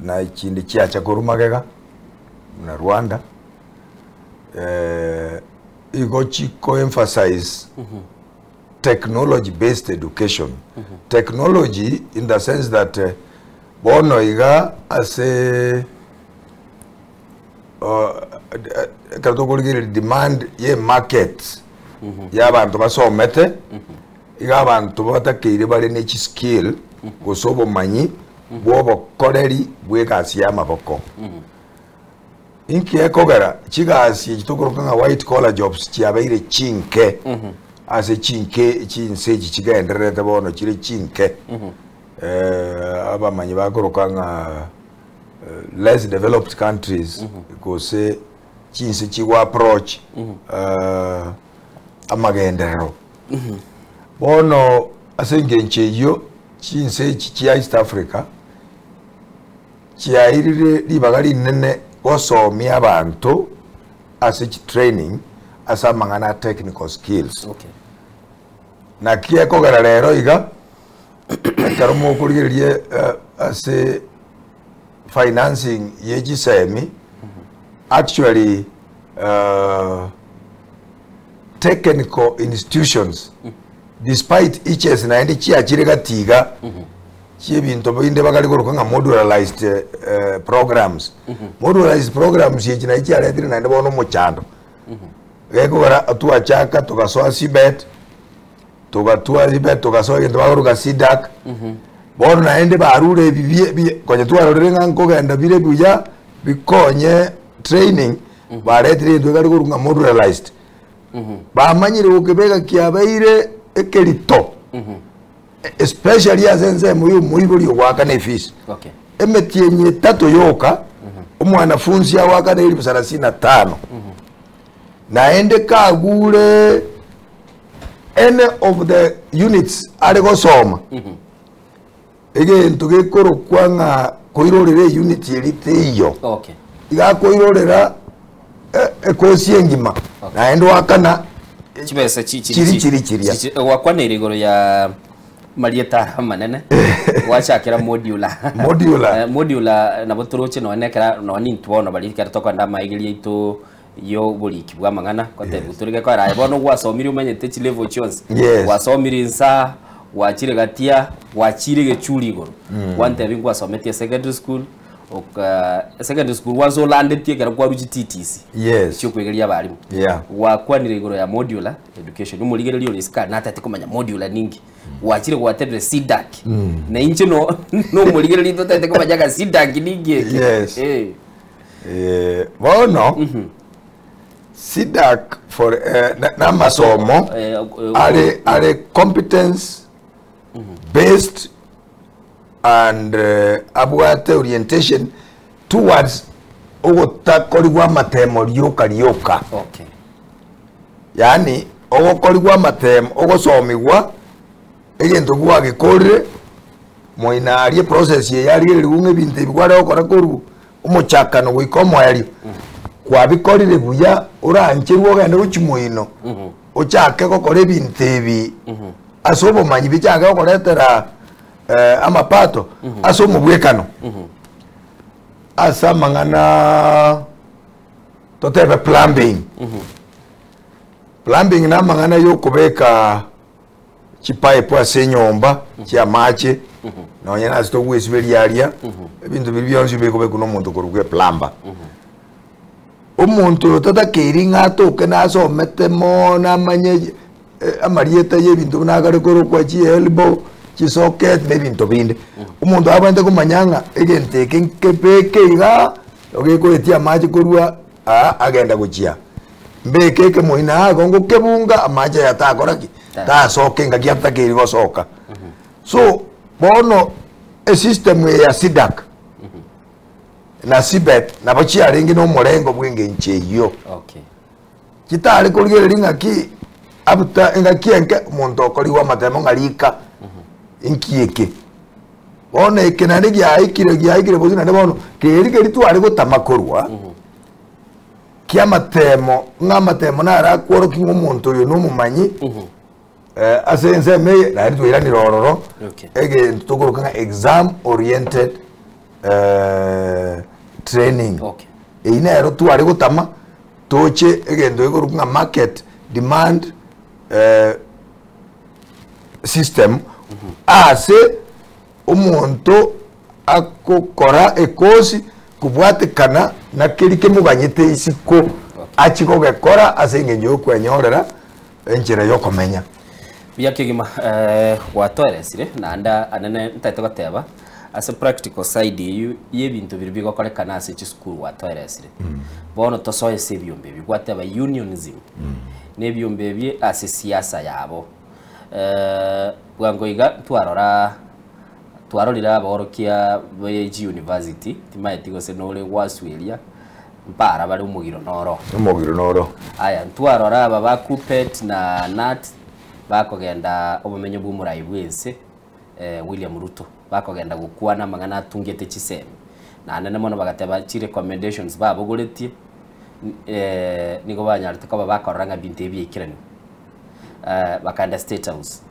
na chindi chiacha korumagega na Rwanda igo chiko emphasize technology based education. Technology in the sense that bono iga ase ekero demand ye market ya bantu basomete iga abantu batakeire bare ne skill gose obomanyi bw'obokoreri bw'egasi ya maboko. Inki ekogera chigasi chitokoroka ng'a white collar jobs chiabeire chinke ase chinke chinse chigendererete bono chire chinke abamanyi bakoroka ng'a less developed countries gose chinse chigwa approach amagenderero bono ase eng'encho eywo chinse echi chia East Africa chiairire ribaga rinene gosomia abanto ase chitraining ase amang'ana technical skills. Okay. Naki ekogera rero iga ekero mokorigereria ase financing ye chisemi actually technical institutions despite each naende chiachire gatiga chiebinto binde bakari koroka ng'a modularized programs. Modularized programs echi naye chiaretire naende bono omochando gekogera twachaka tugasoa CBET tugatua CBET tugasoa egento bakoroka CDAC bono naende barure ebi konye twarorire ng'a nkogenda bire buya bikonye training baretire egento ekari korwa ng'a modularized bamanyire gokebeka kiabeire ekerito especially ase ensemo ya omoibori ogwakana efees. Okay. Emetienyi etato yoka Omwanafunzi agoakana elifu sarasini na tano, naende kagure any of the units are gosoma, egento gekorokwa ng'a koirorera eunit eri teiyo. Iga akoirorera ekosi engima, naende oakana Chibesa chi- chi- chiri chiri chiria. Gwakwanire igoro ya marieta aya amanene gwachakera modular. Modular. Modular nabo toroche nonya nekera nonya nintwe bono baria ekero tokoenda amaigeria aito ya oboriki bwa amang'ana gotebiwa tore gekoera aye bono gwasomire omanyete chilevel chionsi. Gwasomire insaa gwachire gatia gwachire egechuri igoro. Gwantebia ngwasometie secondary school oka secondary school gwansa olandetie ekero kwarwa chi TTC. Chiokwegeria abarimu. Gwakwanire igoro ya modular education omorigereria ore isiko aria natete komanya modular ninki. Gwachire gwatebire CDACC. Na inche no nomorigereria totete komanya ng'a CDACC ninki eke. Bono CDACC for na amasomo are are competence based and abwate orientation towards ogotakorigwa amatemo rioka rioka. Yaani ogokorigwa amatemo ogosomigwa egento gwagekorire moina aria eprocess eye yarigererigwe ng'a ebinto ebi kware gokora korwa omochakano goika omoerio kwabikorire buya orancherwe ogende gochia moino ochake gokora ebinto ebi ase obomanyi bichake gokoretera amapato ase omobwekano ase amang'ana totebe plumbing. Plumbing na amang'ana ya okobeka chipipe ase enyomba chi'amache nonya nase togwesiberia aria ebinto biria bionsi bikobekwa na omonto korwa bwa eplumber. Omonto oyo tatakeiri ng'a atoke nasomete mono amanye amarieta ya ebinto buna akare korokwa chielbow, chisocket na ebinto binde. Omonto abwenerete komanya ng'a egento eke nkebeke igaa, gekoetia amache korwa aa agenda gochia aa. Mbeke ekemoina aa igo ngokebunga amache aya takora ki? Tasoka engaki atakeire gosoka. So, bono esystem eye ya CDACC na CBET nabo chiarenge na omorengo bwa engencho eyio. Chitare korigereria ng'aki abuta engaki enke omonto okorigwa amatemo ng'a rika inki eke. Bono eke naende giaikire giaikire bosio naende bono keri keri tware gotama korwa kiamatemo ng'a amatemo naro akworokia ng'a omonto oyo nomomanyi ase ensemo eye naende twairanire ororo egento tokoroka ng'a exam oriented training. Eyio nero tware gotama toche egento gekorokwa ng'a market demand system ase omonto agokora ekosi kobwatekana na keria kemoganyete isiko achie gogekora ase eng'encho ya okwenyorera enchera ya okomenya. Buya kegima gwatoeresire naende anene ntagete goteba ase practical side eywo ya ebinto biria bigokorekana ase chisukuru gwatoeresire. Bono tosoe ase ebiombe ebi gwateba unionism na ebiombe ebi ase siasa yabo. Bwango iga ntwarora twarorire abaorokia be chiuniversity timaeti gose nore gwasueria mpara bare omogiro noro. Omogiro noro. Aya ntwarora aba ba Kuppet na Knut bakogenda obomenyo bwa omorai bwense William Ruto bakogenda gokwana amang'ana atungete chisemi naende mono bagateba chirecommendations babogoretie nigo banyarete koba bakorora ng'a ebinto ebi biaikeraniwe bakaenda State House.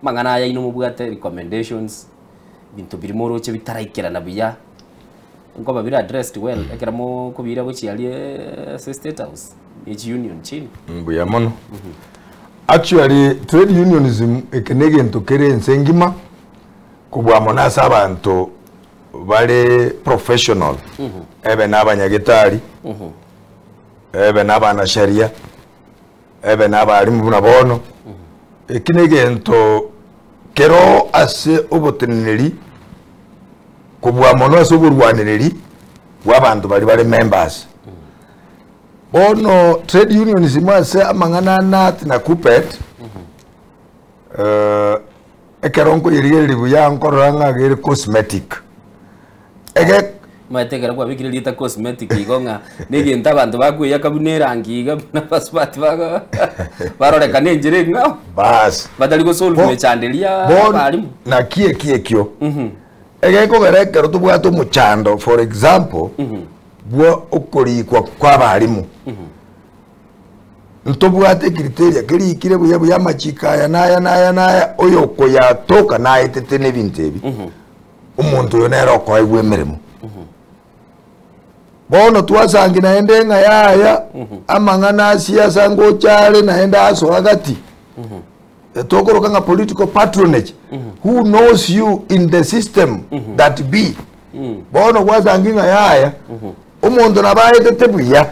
Amang'ana aya inwe mobwate recommendations ebinto biria moroche bitaraikerana buya nkoba bire addressed well ekero mokobira gochia aria ase State House ne chiunion chino. Mbuya mono. Actually trade unionism eke na egento kere ense engima kobua mono ase abanto bare professional ebe na abanyagetari ebe na abanasheria ebe na abalimu buna bono eki na egento kero ase oboteneneri kobua mono ase oborwanereri bwa abanto baria bare members. Bono trade unionism ase amang'ana a Knut na Kuppet ekero nkoyerigereria buya nkorora ng'a ere cosmetic. Ege Omanyete ekero kwabekire erieta cosmetic igo ng'a na egento abanto bakweyaka buna erangi iga buna abasubati bago barorekana enchera eng'ao. Baas. Batari gosolve Bo- emechando eria Bono abarimu. naki eki ekio egekogera ekero tobwate omochando for example bwa okorikwa kwa abarimu ntobwate ecriteria kerikire buya buya amachiko aya naya naya naya oyo okoyatoka naetete na ebinto ebi omonto oyo nere okoegwa emeremo Bono twasangi naende ng'a yaya, amang'ana a siasa ngocha are naende asoa gati. Tokoroka ng'a political patronage. Who knows you in the system that be? Bono gwasangi ng'a yaya, omonto nabo aetete buya,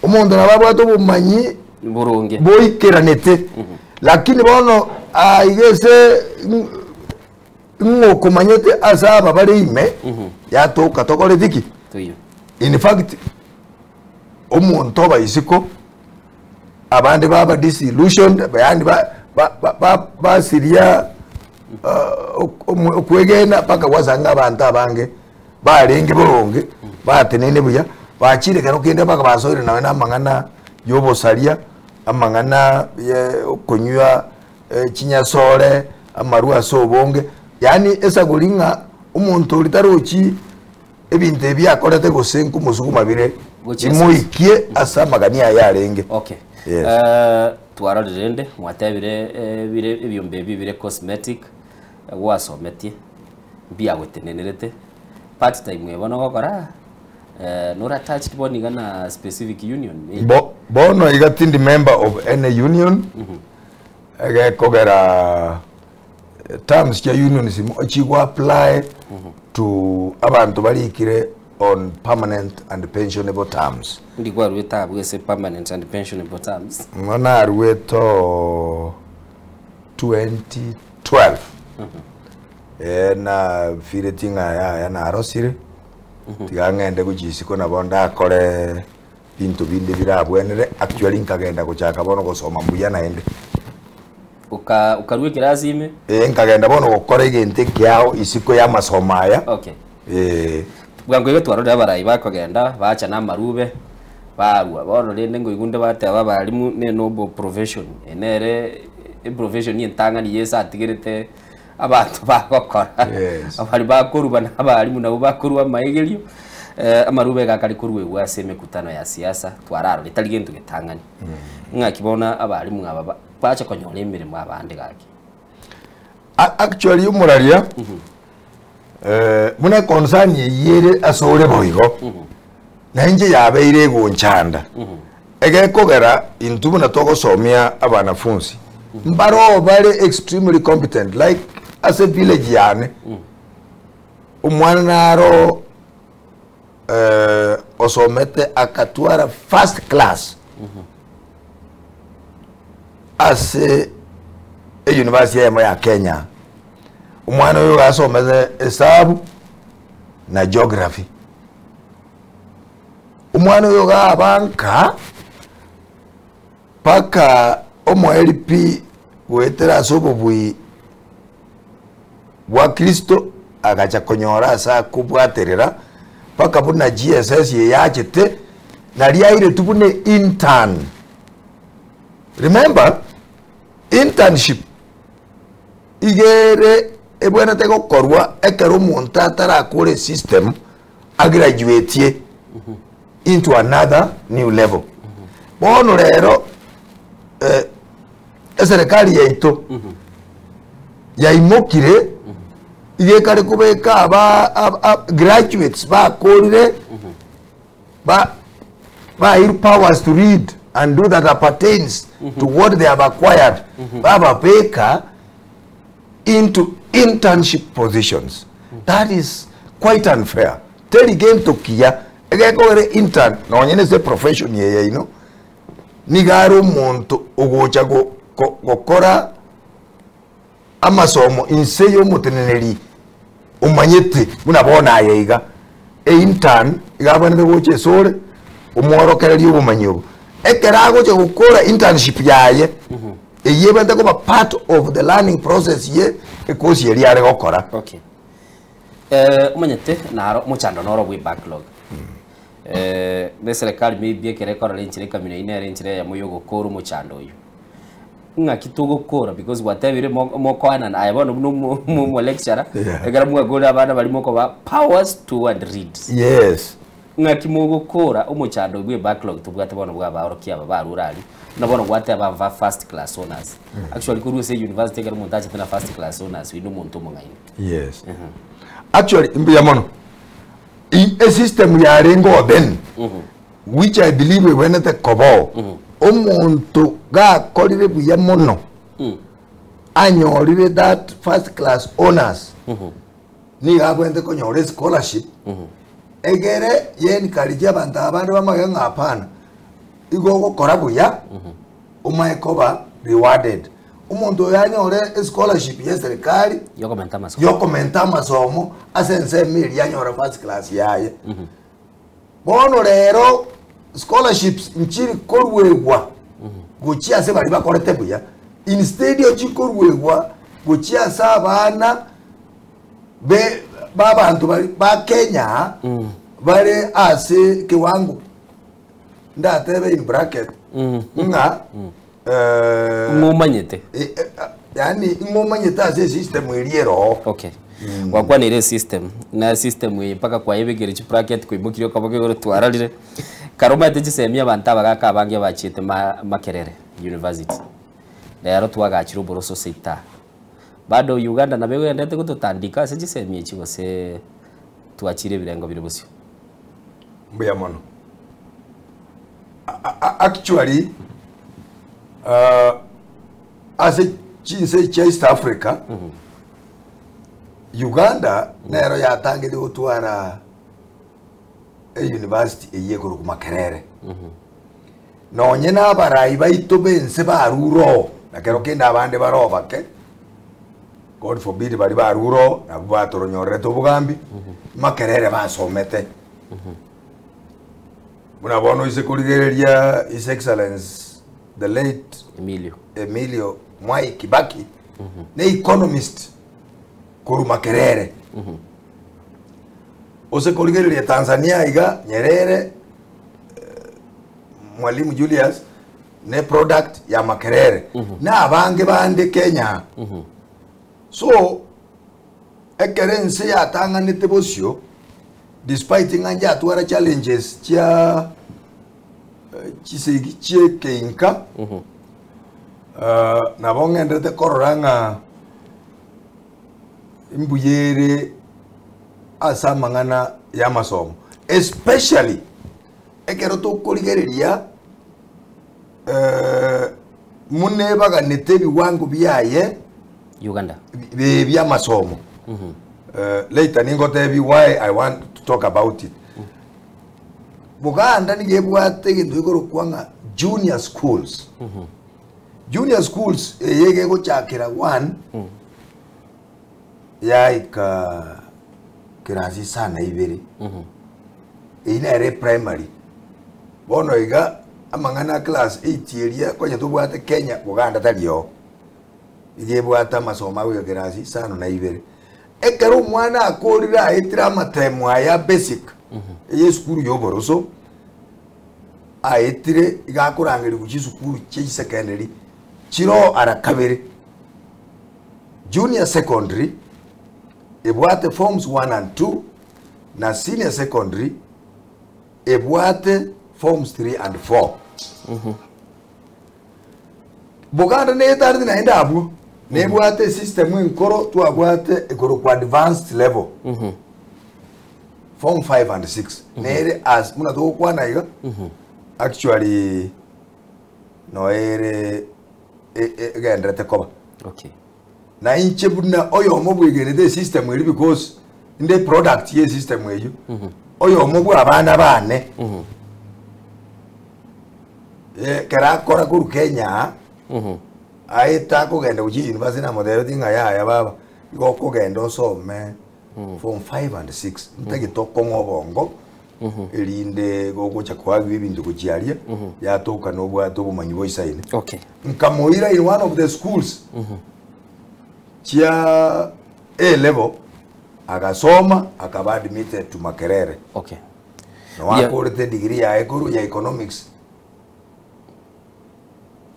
omonto nabo abwate obomanyi Boronge. boikeranete, lakini bono aiga ase Ng'a okomanyete ase aba bare ime, yatoka tokoreti ki? Toiyo. In fact, omonto oba isiko, abande baba disillusioned, yaani ba- ba- ba- ba- basiria ah, ok- omo- okwegena mpaka gwasanga abanto abange barenge boronge, batenene buya, bachire kero kende mpaka basoire nonye na amang'ana ya obosaria, amang'ana ya okonywa chinyasore, amarwa ase obonge, yaani esaguri ng'a omonto oria tarochi ebinto ebi akorete gose nkomosuguma bire, Gochia ase- imoikie ase amagani aye arenge. Okay. Yes. Eh, twarorire rende mwatebire eh, bire ebiombe ebi bire cosmetic eh, gwasometie mbiagotenenerete part time ebo nogokora eh, nore attached bono iga na specific union eh? Bo, bono iga tindi member of any union, Egekogera terms chia unionism chigo apply to abanto barikire on permanent and pensionable terms. Ndi kwaruete abwo ase permanent and pensionable terms. Ng'o naruete oo 2012 eh nafireti ng'a yaya narosire tiga ng'ende gochia isiko nabo ndakore Binto binde birabwenere, actually nkagenda gochaka bono gosoma mbuya naende. Oka okarua ekerasi ime? Eh, nkagenda bono gokora egento ekeao isiko y'amasomo aya. Okay. Eh. Bwango iga twarorire abarai bakogenda, bacha na amarube, barua. Bono rende nkoigwa nde bateba abalimu ne noble profession. Eye nere eprofession entang'ani Yeso atigerete abanto bagokora. Yes. Abari bakoruba na abalimu nabwo bakorua amaigerio, eh, amarube iga akare koruegwa ase emekutano ya siasa, twararora etari gento getang'ani. Ng'aki bono abalimu aba ba- bache konyora emeremo abande gaki. A- Actually omoraria eh, buna econcern eyio ere ase ore boigo, na inche yabeire egonchanda. Egekogera intwe buna togosomia abanafunsi, mbaroo bare extremely competent like ase village yane, omwana naro eh, osomete akatwara first class ase euniversity eyemo ya Kenya. Omwana oyo iga asomete esabu na geography. Omwana oyo iga abanka mpaka omoerio pi goetera ase obobui bwa Kristo agacha konyora ase akobwaterera mpaka buna GSS eye yachete nari airetwe buna intern. Remember, internship iga ere ebwenerete gokorwa ekero omonto atarakore esystem agraduatie into another new level. Bono rero eh, eserekari yaito yaimokire iga ekare kobeka aba ab- ab- graduates bakorire ba bairwe powers to read and do that appertains to what they have acquired bababeka into internship positions that is quite unfair teri gento kiya egekogera intern nonye nese profession eye yaino nigo are omonto ogocha go- go- gokora amasomo inse y'omoteneneri omanyete buna bono aye iga Intern iga abwenerete gocha esore omworokererie obomanyi obo. Ekero agocha gokora internship yaye, eyio ebwenerete koba part of the learning process ye ekosi eria are gokora. Okay. Eh, omanyete naro omochando noro bwe backlog. Eh, ne serikali maybe ekere ekorora enchera ekamina eyio nere enchera eyemo ya ogokora omochando oyio. Ng'aki togokora because gwatebire mo- mokoanana aye bono buna omo- omo omo lecturer, Yeah. ekero mwakorire abana baria mokoba powers to and read. Yes. Ng'aki mogokora omochando oyio bwe backlog tobwate bono bwa abaorokia aba barure aria, buna bono gwateba aba first class honours. Actually korwa ase university ekero omonto achete na first class honours oyio na omonto omong'aini. Yes. Actually, mbuya mono. I- Esystem yarenge oo then, which I believe ebwenerete koba oo, omonto gakorire buya mono, anyorire that first class honours, nigo abwenerete konyora escholarship, egere ye encourage abanto abande bamanye ng'a hapana, igo ogokora buya, omaye koba rewarded. Omonto oyo anyore escholarship ye serikali Yokomenta amasomo. yokomenta amasomo ase ensemo eria anyore first class yaye. Bono rero scholarships nchiri koruegwa gochia ase baria bakorete buya, instead chikorwegwa gochia ase abana be babanto bari ba Kenya bare ase kiwango ndatebe in bracket ng'a eh, Ng'omanyete. eh, eh, yaani ng'omanyete ase esystem eria eroo. Okay. Gwakwanire esystem, na esystem eye mpaka kwayebekire chibracket kwaimokirie okoboko igoro twarorire. Kare omanyete chisemi abanto abagaka abange bachiete ma Makerere University. Rero twagachire oboroso seita. Bado Uganda nabo egenderete gototandika ase chisemi echi gose twachire ebirengo bire bosio. Mbuya mono. Actually, ase chinse chia East Africa, Uganda nero yatangete gotwara e-university eyio ekorokwa Makerere. Nonye na abarai baito bense barure oo, na kero kende abande bare oo bake, God forbid baria barure oo, nabwo batoronyorerete obogambi, Makerere basomete. Buna bono ise korigereria His Excellence the late Emilio. Emilio Mwai Kibaki ne economist korwa Makerere. Ose korigereria Tanzania iga Nyerere eh, Mwalimu Julius ne product ya Makerere na abange bande Kenya. So ekero ense yatang'anete bosio despite ng'a njatwara challenges chia eh, chisegi chiekeinka nabo ng'enderete korora ng'a mbuya ere ase amang'ana ya amasomo especially ekero tokorigereria eh, muna ebaganete ebiwango biaye Uganda. bi- bia amasomo. Later ningotebi why I want to talk about it. Buganda nigo ebwate egento gekorokwa ng'a junior schools. Junior schools eye iga egochakera one yaika kirasi isano ibere. Eyio nere primary. Bono iga amang'ana a class eight eria konya tobwate Kenya Buganda tari oo. Iga ebwate amasomo agoika kirasi isano na ibere. Ekero omwana akorire aetire amatemo aya basic eye esukuru ya oboroso aetire iga akorangerigwa chisukuru chia chisecondary chiro ara kabere. Junior secondary ebwate forms 1 and 2 na senior secondary ebwate forms 3 and 4. Buganda neyetareti naende abwo nebwate esystem enkoro twabwate ekorokwa advanced level form 5 and 6 nere as buna togokwana iga actually noere egenderete koba. Okay. Na inche buna oyomo bwegenete esystem eri because inde product ye system eyio oyomo bwa abana bane kera akora korwa Kenya aete akogenda gochia university namotebeti ng'a yaya baba igo okogenda osome form 5 and 6 ntagete okong'a obongo erinde gogocha koagiwa ebinto gochia aria yatoka nobwate obomanyi boisaine. Okay. Nkamoira in one of the schools chia A level. Agasoma akaba admitted to Makerere. Okay. Noo akorete edegree yaye korwa ya economics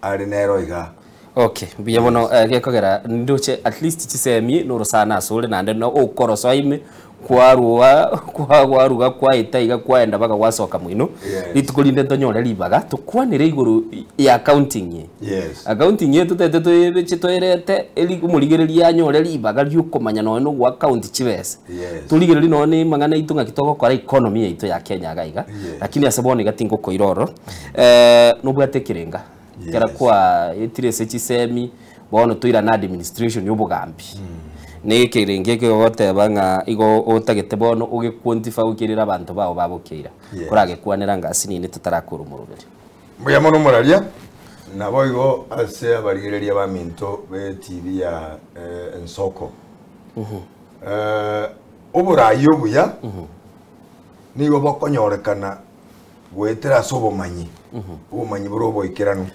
are nero igaa. Okay, mbuya mono eh, gekogera ndoche at least chisemi norosana asore naende no okorosoa ime kwarua kwa kwaruga kwaeta iga kwaenda mpaka gwasoka moino Yes. rituko rinde ntonyore ribaga tokwanere igoro ya accounting eye Yes. Accounting eye totagete toyebeche toerete eri omorigereria anyore ribaga riokomanya nonye na ogo account chibesa. Yes. Torigererie nonye na amang'ana aito ng'aki togokora economy yaito ya Kenya iga iga. Yes. Lakini ase bono iga tingokoira ororo. Nobwate ekerenga ekero Yes. kwaetire ase chisemi bono toirane administration ya obogambi. Na ekerenga eke ogoteba ng'a igo otagete bono ogequantify okerere abanto bao bagokeira. Yes. Koragekwanera ngasi ninde totarakora omoroberi. Mbuya mono moraria, naboigo ase abarigereria baminto be TV ya Ensoko. Oborai obuya nigo bokonyorekana goetera ase obomanyi, obomanyi bore oboikeranu.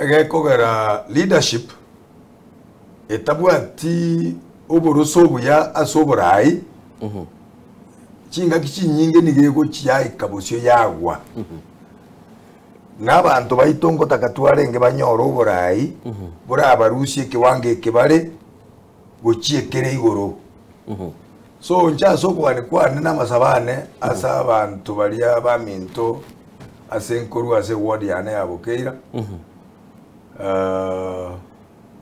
Egekogera leadership etabwati oboroso obuya ase oborai, Chingaki chinyinge nigo egochiaika bosio yagwa. Na abanto baito ngotaka twarenge banyore oborai borabarusie ekewango eke bare gochia ekere igoro. So inche ase okogania kwane na amasabo ane ase abanto baria baminto ase nkorwa ase eward yane ya Bokeira,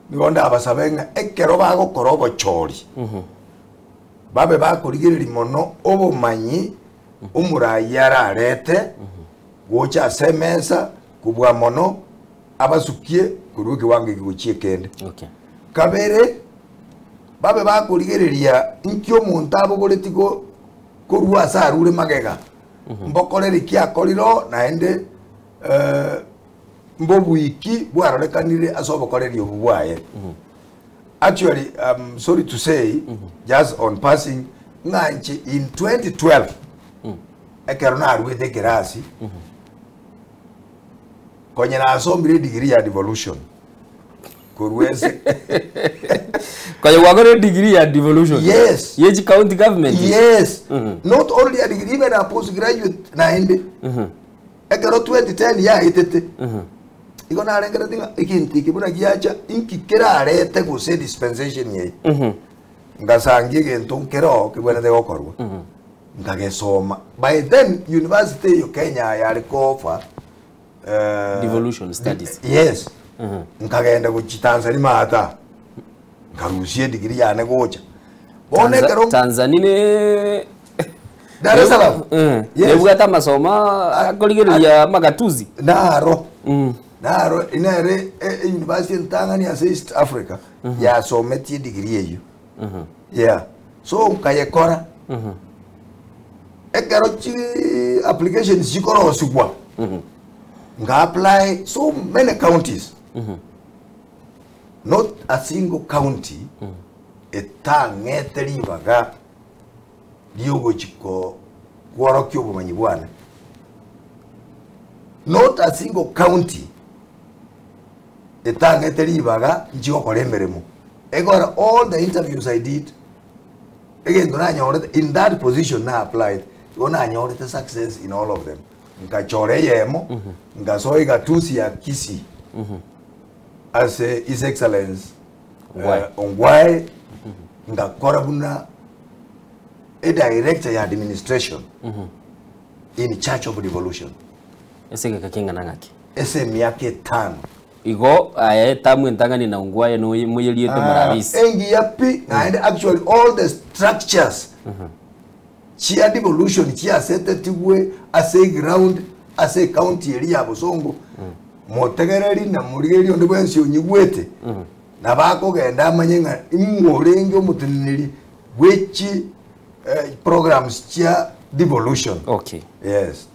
nigo ndabasabe ng'a ekero bagokora obochori, Babe bakorigereria mono obomanyi omoraai ararete gocha ase emesa kobua mono abasukie korwa ekewango eke gochia ekende. Okay. Kabere, babe bakorigereria inki omonto abogoretie go korwa ase arure magega, mbokoreri ki akorire oo naende eh, mbobuiki bwarorekanire ase obokoreri obo bwaye. Actually I'm sorry to say just on passing ng'a inche in 2012 ekero naruete ekerasi konye nasomire edegree ya devolution korwa ase Konya gwakora edegree ya devolution Yes. ye chi county government ici? yes not only a degree even a postgraduate naende ekero 2010 yaetete Igo narengereretie ng'a egento eke buna giacha, inki kerarete gose dispensation eye? Ngasangia egento nkero kebwenerete gokorwa, nkagesoma. By then, university eyo Kenya yare ko-offer eh, Devolution studies. Yes. Nkagenda gochia Tanzania maata, nkarusia edegree yane gocha. Bono Tanza- ekero Tanzania ne Dar es Salaam. Eh, Yes. nebwate amasomo akorigereria amagatuzi. Naro naro nere e- e university entang'ani ase East Africa yasometie degree eyio. Yeah. So nkayekora. Ekero chi applications chikorosigwa nka apply so many counties. Not a single county etang'ete ribaga riogochia kworokia obomanyi bwane. Not a single county etang'ete ribaga nchie gokora emeremo. Ekogera all the interviews I did, egento nanyorete in that position na applied, igo nanyorete success in all of them. Nkachora eyemo, nkasoa egatusi ya Kisii ase His Excellence Ongwae. Ongwae, ngakora buna a director ya administration in church of devolution. Ase egeka keng'ana ng'aki? Ase emiaka etano. Igo aye etamu entang'ani na Ongwae noye moyeriete morabisi. Engiya pi naende actually all the structures chia devolution chiasetetigwe ase eground ase ecounty eria ya Bosongo motegereri na morigereria onde bwensi onyigwete nabo akogenda amanye ng'a ing'o orenge omoteneneri bwe chi programs chia devolution. Okay. Yes.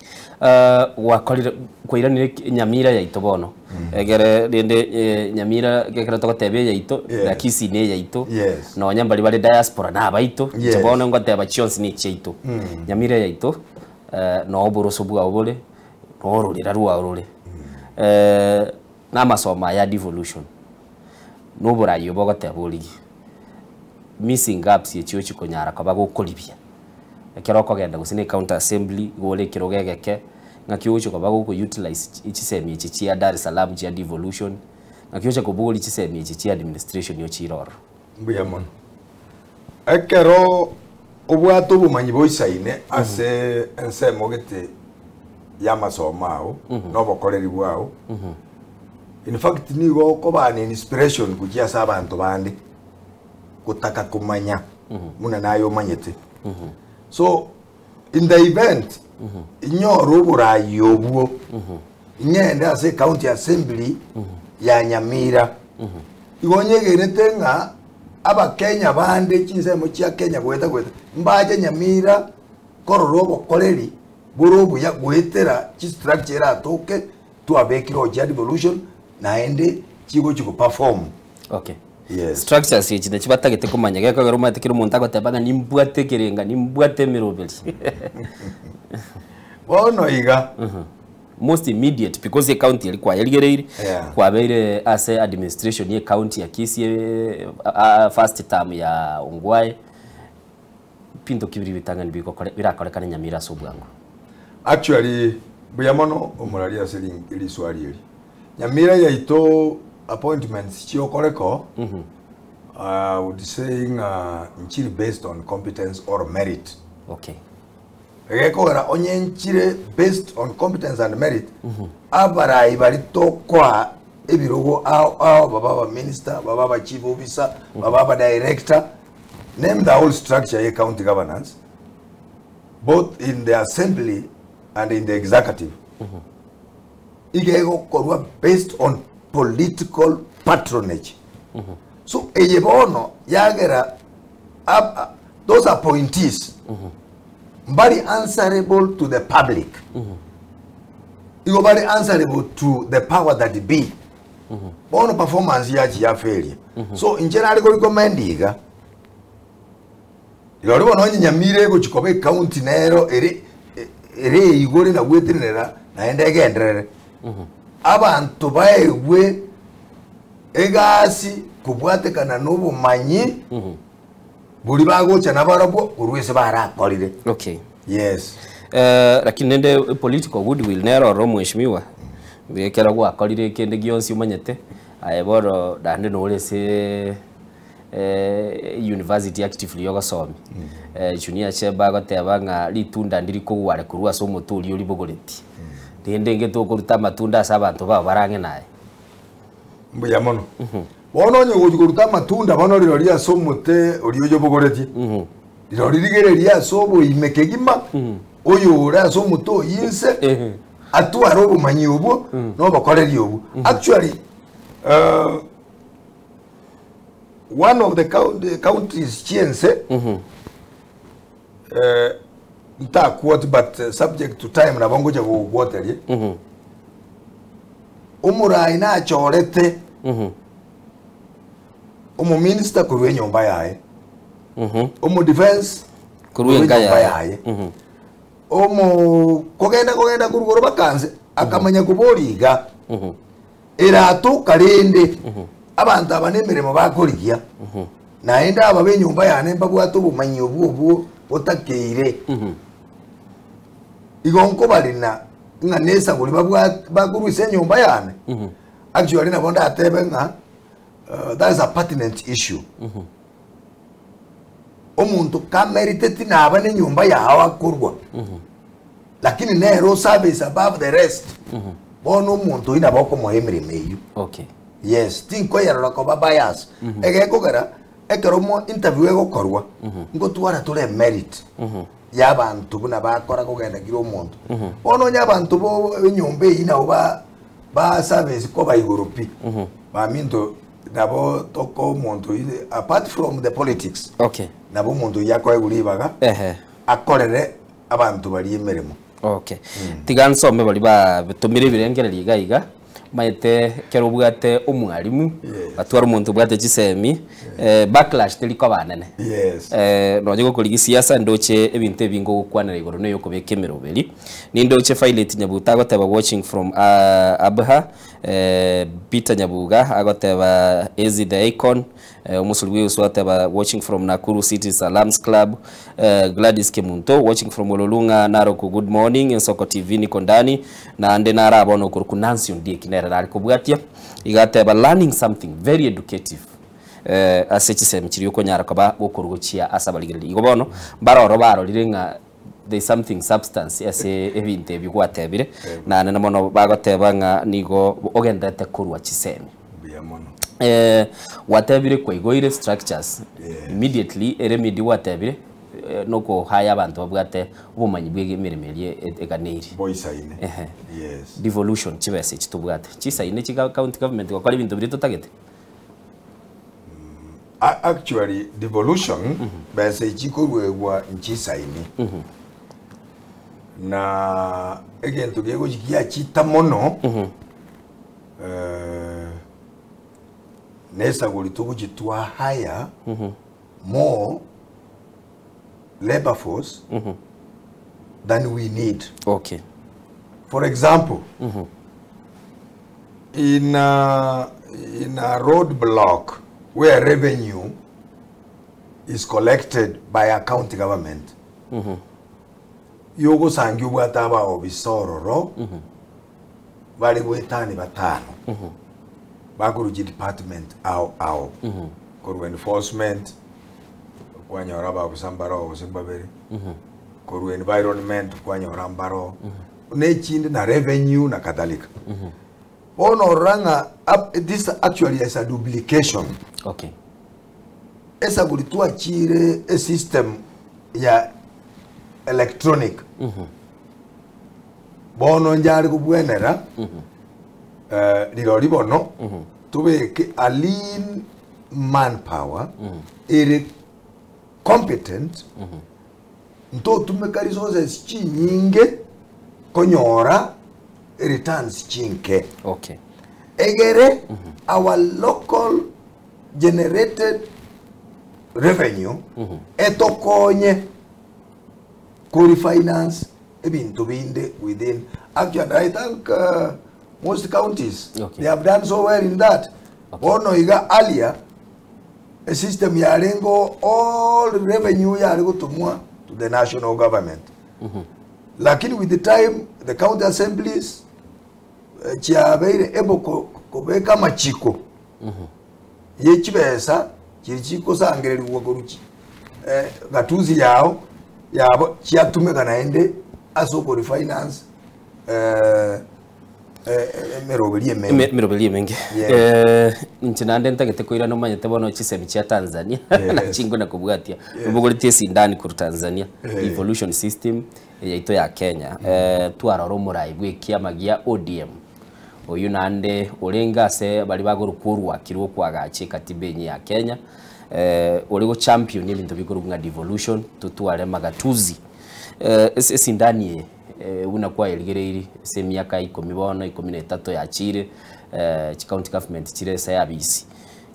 Gwakorire kwairanire Nyamira yaito bono egere rende Nyamira ekero togoteba eyaito Yes. na Kisii ne eyaito Yes. nonya mbari bare diaspora na abaito Yes. inche bono ngoteba chionsi ne echiaito Nyamira yaito noo oboroso bwao bore noo ororera rwao rore na amasomo aya ya devolution na oborai obo ogoteba origie. missing gaps echio chikonyara koba gokoribia ekero okogenda gose na ecounty assembly igo ore ekerogo egeke ng'aki ogochi koba goko utilize chisemi echi chia Dar es Salaam chia devolution ng'aki oche kobogoria chisemi echi chia administration ochire ororo. Mbuya mono. Ekero obwate obomanyi boisaine ase ensemo gete y'amasomo ao na obokoreri bwao, in fact nigo okoba an inspiration gochia ase abanto bande gotaka komanya buna naye omanyete. So in the event inyore oborayi obwo, ing'ende ase ecounty assembly ya Nyamira, igo nyegenete ng'a abakenya bande chinsemo chia Kenya goeta goeta mbache Nyamira korora obokoreri bore obuya goetera chistructure eratoke twabekire gochia devolution naende chigochi goperform. Okay. Yes. Structures echi nachi batagete komanya gekogera omanyete kera omonto agoteba ng'a nimbwate ekerenga nimbwate emeroberi. Bono iga. Most immediate because ecounty eri kwayerigereire Yeah. kwabeire ase administration ye county ya Kisii first term ya Ongwae pinto ki biri bitang'ani bigokore birakorekane Nyamira ase obwango. Actually mbuya mono omorari ase riswali eri. Nyamira yaito appointments chiokoreka oo, I would say ng'a nchiri based on competence or merit. Okay. Egekogera onye nchire based on competence and merit, abarai baria tokoa ebirogo ao ao babe abaminister, babe aba chief officer, babe aba director, name the whole structure ye county governance, both in the assembly and in the executive, iga egokorwa based on political patronage. So eye bono yagera those appointees mbari answerable to the public, igo bari answerable to the power that be. Bono performance yachi ya failure. So inche nare ko recommend iga Rirorio bono onye Nyamira egochia koba ecounty nero ere ere eigore na gwetenenera naende egenderere. Abanto baegwe egasi kobwatekana na obomanyi boria bagocha nabarabwo korwa ase barakorire. Okay. Yes. Eh, lakini nende political goodwill nero oro mheshimiwa ekero gwakorire kende gionsi omanyete aye bono naende nore ase university actively yogosomi Junior Chemba agoteba ng'a ritunda ndiri kogware korwa ase omote oria oribogoreti rende inge tokoruta amatunda ase abanto bao barang'e naye. Mbuya mono. Bono onye ogochia koruta amatunda bono rirorio ase omote oria oyobogoretie, rirorio rigererie ase oboime kegima, oyore ase omote oyio inse, atware obomanyi obwo na obokoreri obwo. Actually, one of the counties chi'ense, ntaquote but subject to time nabo ngocha gogoquoteria, omorai nachorete omominister korwa enyomba yaye, omodefense Korwa korwa enka enyomba yaye. yaye, omo kogenda kogenda korwa igoro bakanse akamanya koboria iga eratoka rende abanto aba nemeremo bakorigia naende aba b'enyomba yane mbabwate obomanyi obwo obwo botakeire igo nkobarina ng'a nesaguri babwate bakorwisa enyomba yane. Actually nabo ndatebe ng'a that is a pertinent issue. Omonto kameriteti naba nenyomba yao akorwa lakini nero service above the rest bono omonto oyio nabo okomoa emeremo eyio. Okay. Yes, tinkoyerora koba bias. Egekogera ekero mo interview egokorwa ngotwara tore merit ya abanto buna bakora kogenda kira omonto. Bono onye abanto bo enyomba eyio nabo ba ba service koba igoro pi baminto nabo toko omonto oyio apart from the politics Okay. nabo omonto oyio akoegwa ribaga akorere abanto baria emeremo. Okay. Tiga nsome baria batomire ebirengererio iga iga maete ekero obwate omwalimu batware omonto obwate chisemi backlash teri koba nene. Yes. Nonye gokorigia siasa ndoche ebinto ebi ngogokwanera igoro na eyokobeka emeroberi. Nindoche Violet Nyabuta agoteba watching from Abha, Peter Nyabuga agoteba Ezi the icon, Omosori bw'Yeso ateba watching from Nakuru City Salams Club. Gladys Kemunto watching from Ololunga Narok good morning Ensoko TV niko ndani naende nara bono okorokwa Nancy Ondieki nere nare kobwatia iga ateba learning something very educative ase chisemi chiria okonyara koba gokorwa gochia ase abarigereria. Igo bono mbaroro barorire ng'a there is something substance ase ebinto ebi gwatebire naende na mono bagoteba ng'a nigo ogenderete korwa chisemi. Mbuya mono. Gwatebire kwaigoire structures Yes. immediately ere midi gwatebire nokohaya abanto babwate obomanyi bwa emeremo eria eganeiri. Boisaine. Ehe. Yes. Devolution chibesa echi tobwate chisaine chi county government gokora ebinto biria totagete? Actually devolution besa echi koruegwa nchisaini na egento gegochi giachita mono nesagori togochi twa hire more labor force than we need. For example, in a roadblock where revenue is collected by a county government, yogosangia obwate abaobisa ororo bare goetani batano bakoruchi department ao ao korwa enforcement kwanyora abaobisa mbaro gose mbabere korwa environment kwanyora mbaro nechinde na revenue na kadhalika. Bono orora ng'a this actually is a duplication. Esaburi twachire a system ya electronic bono njare kobwenera rirori bono tobeke a lean manpower ere competent ntotumeka resources chinyinge konyora returns chinke. Egere our local generated revenue etokonye kori finance ebinto binde within. Actually, I thank most counties. They have done so well in that. Bono iga earlier a system yarengo all revenue yari gotumwa to the national government. Lakini with the time the county assemblies chiabeire able kobeka amachiko yechibesa chiri chikosangererigwa koruchi gatuzi yao yabo chiatumeka naende ase okori finance emeroberi emenge. Emeroberi emenge. Inche naende ntagete koira nomanyete bono chisemi chia Tanzania nachingo na kobwatia obogoretie esindani korwa Tanzania devolution system yaito ya Kenya. Twarora omorai bwa ekiama gia ODM oyu naende orenge ase bari bagorokwa orwakirwe okwagacha ekatiba enye ya Kenya ori go champion ebinto bikorwa ng'a devolution totware magatuzi esindani eye buna kwaerigereiri ase emiaka 10 bono 13 yachire chi county government chire ase yabisi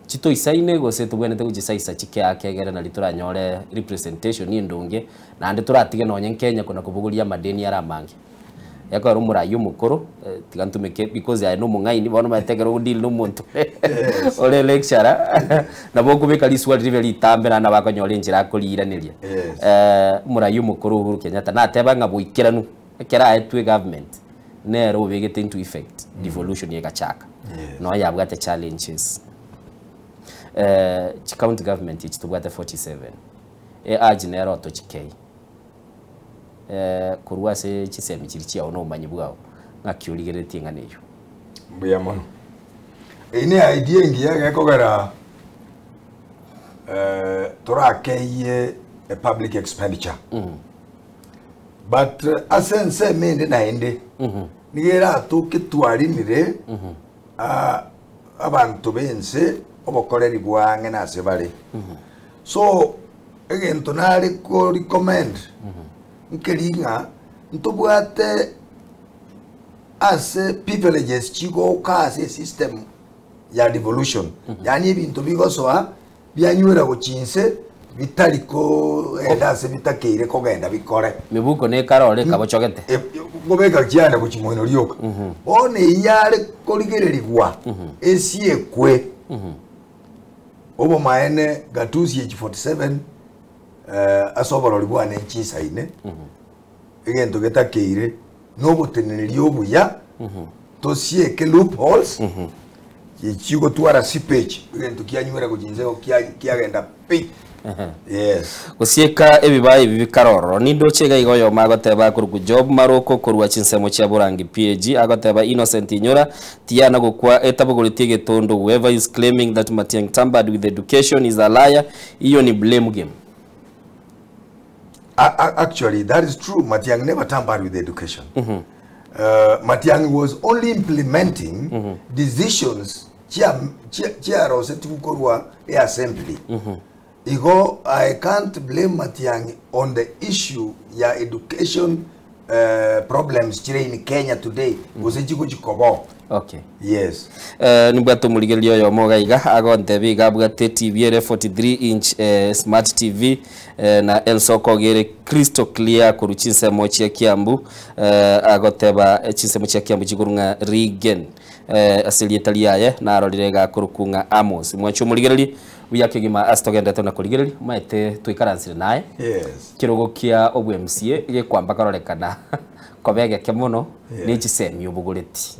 chitoisaine gose tobwenerete gochisaisa chikeake egere nari toranyore representation endonge naende toratige nonye Kenya kona kobogoria amadeni ara amange ekero omorai omokoro tiga ntumeke because aye nomong'aini bono omanyete ekero ogodeal na omonto ore lecturer nabo okobeka riswali ribe ritambe naende nabo akonyora enchera akoriiraneria. Omorai omokoro Uhuru Kenyatta nateba ng'a boikeranu ekero aetwe government nere obegete into effect devolution egachaka nonya yabwate challenges. Chi county government echi tobwate 47 e urge nere otochikei korwa ase chisemi chiri chiao na obomanyi bwao ng'aki origereretie eng'ana eywo. Mbuya mono. Eyio ne idea engiya gekogera torakeiye a public expenditure. But ase ensemo ende naende nigo eratoke twarinire abanto bense obokoreri bwa ang'e na ase bare. So egento nare ko recommend nkeri ng'a ntobwate ase privileges chigoka ase system ya devolution. Yaani ebinto bigosoa bianywera gochinse bitari kogenda ase bitakeire kogenda bikore. Mibuko nekarore kabochogete. Ngobeka chiane gochimoino rioka. Bono eyio yare korigererigwa esiekwe. Obomaene Gatusi H47 ase oborori bwane nchisaine, egento getakeire noboteneneri obuya, tosieke loopholes chigotwara seepage, egento kianywera gochia inse igo kiagenda pi. Yes. Gosieka ebibaa ebi bikare ororo. Nindoche iga iga oyomo agoteba akorokwa Job Maroko korwa chinsemo chia Borangi PAG agoteba Innocent inyora tiyana gokwa etabogoretie egetondo whoever is claiming that Matiang'i tampered with education is a liar iyo ni blame game. Actually that is true Matiang'i never tampered with education. Matiang'i was only implementing decisions chiarosetigwe korwa eassembly. Igo I can't blame Matiang'i on the issue ya education problems chire in Kenya today gose chigochi kobao. Okay. Yes. Eh, nimbwate omorigereria oyomo iga iga agontebia iga abwate TV ere 43 inch eh, smart TV eh, na ensoko iga ere crystal clear korwa chinsemo chia Kiambu eh, agoteba eh, chinsemo chia Kiambu chikorwa ng'a Regen eh, ase erieta riaye narorire iga akorokwa ng'a Amos. Mwanche omorigereria buya kegima ase togenderete na korigereria omanyete twaikaransire naye Yes. kerogo kia obwa MCA gekwamba kororekana koba egeke mono ne chisemi obogoreti.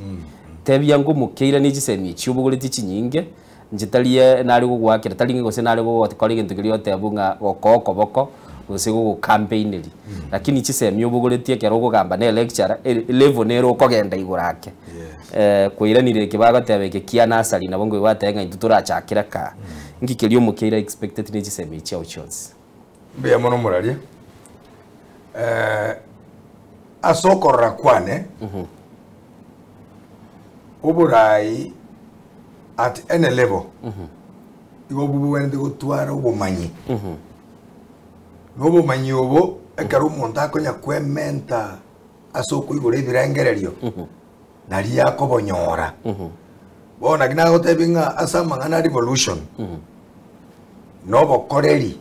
Tebia ngomokeire ne chisemi echi obogoreti chinyinge, inche tari nare gogoakera, tari ng'a gose nare gogokora egento keria otebu ng'a gokoa okoboko gose gogocampaineria. Lakini chisemi obogoreti ekero okogamba na electurer, elevel nere okogenda igoro ake. Kwairanire eke bagoteba eke kia nursery nabo nkoigwa bateba ng'a intwe torachakere kaa. Nki keria omokeire expected ne chisemi echi chiago chionsi? Mbuya mono moraria. Ase okorora kwane, oborai at any level, igo bobwenerete gotwara obomanyi. Na obomanyi obo, ekero omonto akonya kwementa ase okoigora ebirengererio, nario akobonyora. Bono naki nagotebia ng'a ase amang'ana a revolution, na obokoreri,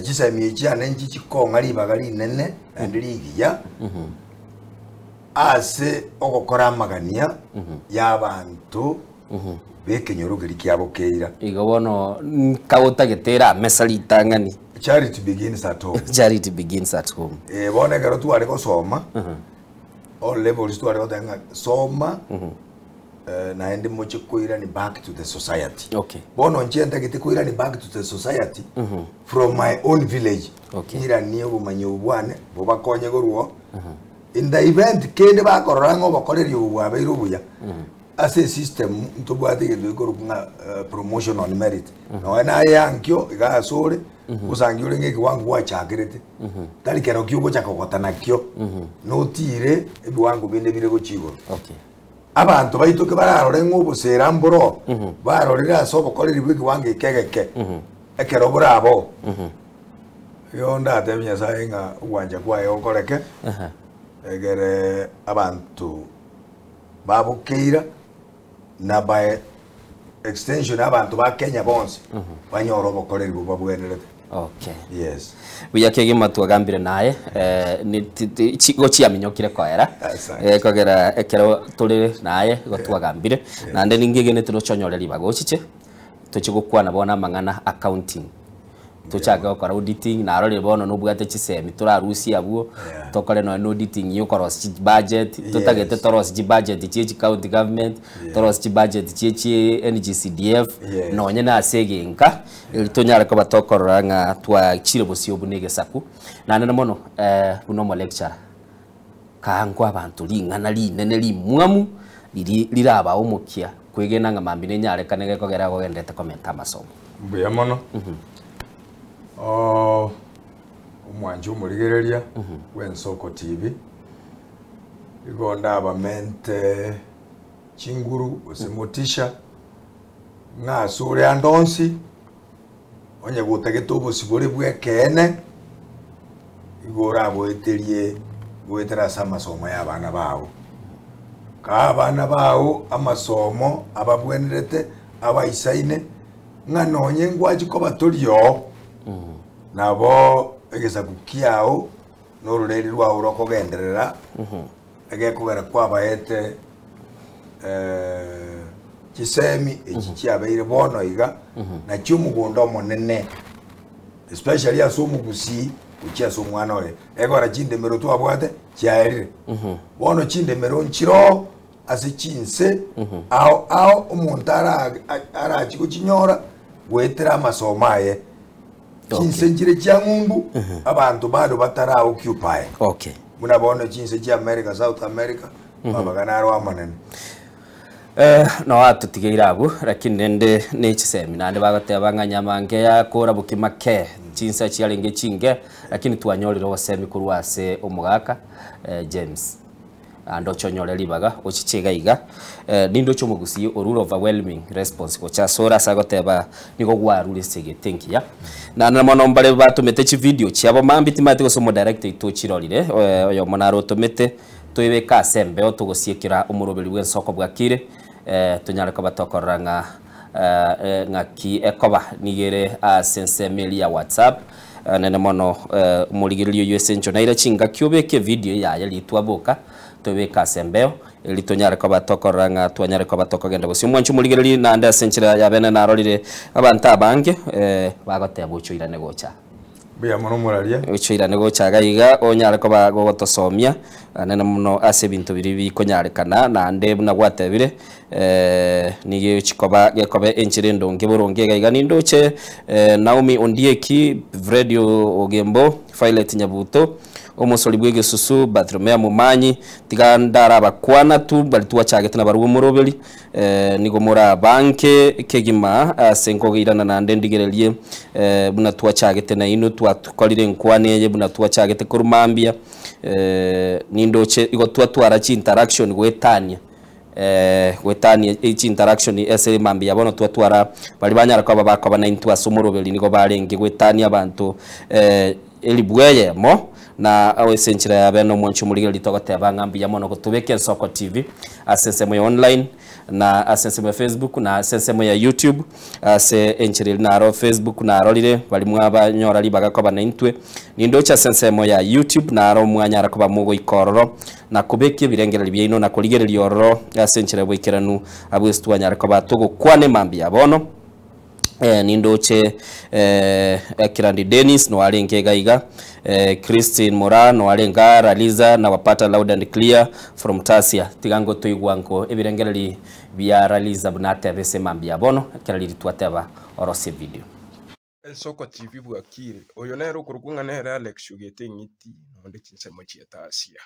chisemi echi chiane nchi chikong'a ribaga rinene naende rigiya, ase ogokora amagania y'abanto b'ekenyoro keria kiabo keira. Igo bono nkaotagete ere amesa ritang'ani. Charity begins at home. Charity begins at home. Eh, bono ekero tware gosoma, all levels tware goteba ng'a soma, naende moche koirani back to the society. Okay. Bono inche ntagete koirani back to the society from my own village. Okay. Ng'iranie obomanyi obo bwane, bobakonye korwa oo. In the event kende bakorora ng'a obokoreri obo bwabeire obuya, ase esystem ntobwate egento gekorokwa ng'a promotion on merit. Nonya naye ankio iga asore, osangi orenge ekiwango gwachakerete, tari kerokio ogocha kogota nakio, notire ebiwango binde bire gochia igoro. Okay. Abanto baito ki bararore ng'a obosera mboro, barorire ase obokoreri bw'ekiwango eke egeke, ekero boraboo. Igo ndatebie Nyasaye ng'a ogwancha kwaye gokoreke, egere abanto babokeira na by extension abanto ba Kenya bonsi banyore obokoreri bobabwenerete. Okay. Yes. Buya kegima twagambire naye eh, ni- ti- ti- chi- gochiaminyokire koera Asante. Eh, kogera ekero tore naye igo twagambire naende ningegenete tochonyore ribaga ochiche toche gokwana bono amang'ana accounting Tochake gokora auditing, narorire bono nobwate chisemi torarusie abwo, Yeah. tokore nonya na auditing ya okorosia chibudget, totagete Yes. torosie chibudget chia chicounty government, Yeah. torosie chibudget chia chi NGCDF, Yes. nonye na ase egenka, eri tonyare koba tokorora ng'a twachire bosio buna egesaku. Naende na mono buna omolecturer, kaangwa abanto ring'ana rinene rimwamu, riria rirabao omokia kwegena ng'a mambia nenyarekane gekogera ogenderete komenta amasomo. Mbuya mono. Omwancha omorigereria bw'Ensoko TV, igo ndabamente chinguru gose motisha, ng'a ase ore ande onsi, onye gotagete obosibore bw'ekeene, igo oraboeterie goetera ase amasomo y'abana bao. Kaa abana bao amasomo ababwenerete, abaisaine, ng'a nonye ngwachia koba tori oo, nabo egesaku kiao na ororeri rwao rokogenderera, egekogera kwabaete. Chisemi echi chiabeire bono iga, nachio omogondo omonene, especially ase omogusii gochia ase omwana oye. Ekogera chindemero twabwate chiaerire. Bono chindemero nchiroo ase chinse ao ao omonto ara arachie gochinyora goetera amasomo aye. Chinse nchire chia ng'umbu abanto bado batara occupy. Okay. Buna bono chinse chia America, South America, amagana aro amanene. Eh, no atotigeire abwo, lakini rende ne chisemi naende bagoteba ng'a nyama nke yakora bokima ke, chinsa chiarenge chinke, lakini twanyorire obosemi korwa ase omogaka eh, James. Naende oche onyore ribaga ochiche iga iga, eh, nindoche omogusii orure overwhelming response gocha asore ase agoteba nigo gwarure ase egete engiya. Naende mono mbare batomete chivideo chiabo mambia timanyeti gose omodirector oito ochirorire, eh, oyomo naro otomete. Toibeke ase embeo togosiekera omoroberi bw'ensoko bwakire, tonyare koba tokorora ng'a ng'aki ekoba. Nigo ere ase ensemo eria ya WhatsApp. Nene mono omorigereria oyio ase enchera naira chingaki obeke evideo yaye ritwa boka toibeke ase embeo eri tonyare koba tokorora ng'a twanyare koba tokogenda bosio. Omwanchi omorigereria naende ase enchera ya bene narorire abanto abange bagoteba oche oirane gocha. Mbuya mono moraria. Ochoirane gocha iga iga onyare koba gogotosomia nene mono ase ebinto biria bikonyarekana naende buna gwatebire nigo egochi koba gekoba enchera endonge boronge iga iga nindoche Naomi Ondieki, Fred Ogembo, Violet Nyabuto, omosori bw'egesusu Bartholomea Momanyi, tiga ndarabakwana tu baria twachagete nabarabwo omoroberi. Nigo morabanke kegima ase nkogeirana naende ndigererie buna twachagete nainwe, twakorire enkwana eye buna twachagete korwa mambia, nindoche igo twatwara chiinteraction goetania goetania chiinteraction ase mambia bono twatwara baria banyara koba bakoba naintwe ase omoroberi nigo barenge goetania abanto elibu eyemo. Na ase enchera ya bene omwanchi omorigereria togoteba ng'a mbuya mono gotobeka Ensoko TV ase ensemo ya online na ase ensemo ya Facebook na ase ensemo ya YouTube ase enchera eria naro Facebook narorire baria mwabanyora ribaga koba naintwe nindoche ase ensemo ya YouTube naro mwanyara koba mogoika ororo na kobeka ebirengererio biaino na korigereria ororo ase enchera ya oboikeranu abwo ase twanyare koba togokwana emambia ya bono. Nindoche Kirandi Dennis noarenge iga iga, Christine Moraa noarenge aa, Raliza nawapata loud and clear from Tasia. Tiga ngotoigwa nko ebirengereri bia Raliza buna atebe ase mambia bono ekero riria twateba orosie video. Ensoko TV bwakire, oyo nere okorokwa ng'a nere Alex ogete eng'iti nonde chinsemo chia Tasia.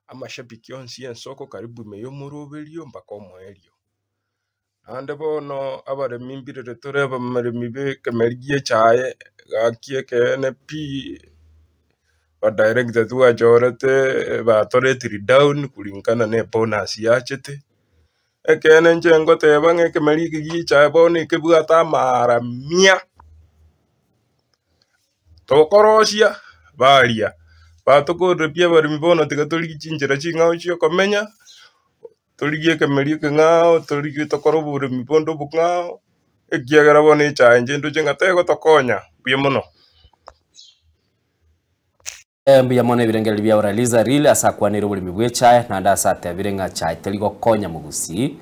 Amashabiki onsi y'ensoko karibu ime y'omoroberio mpaka omoerio. Naende bono abaremi mbirere tore abaremi b'ekemeri gi'echaye, gaki ekeene pi, abadirector twachorete batoretiri down kulingana na ebonus yachete, ekeene inche ngoteba ng'a ekemeri eke gi'echaye bono ekebwate amaara mia, tokorosia baria, batokorire pi abaremi bono tiga torigie chinchera ching'ao chiokomenya. Torigie ekemeri ekeng'ao, torigie tokore oboremi bonde obong'ao, ekiagera bono echae inche ndoche ng'a tegotokonya buya mono. Mbuya mono ebirengererio bia Oraliza Lil ase akwanire oboremi bw'echae naende ase atebire ng'a chae teri gokonya mogusii.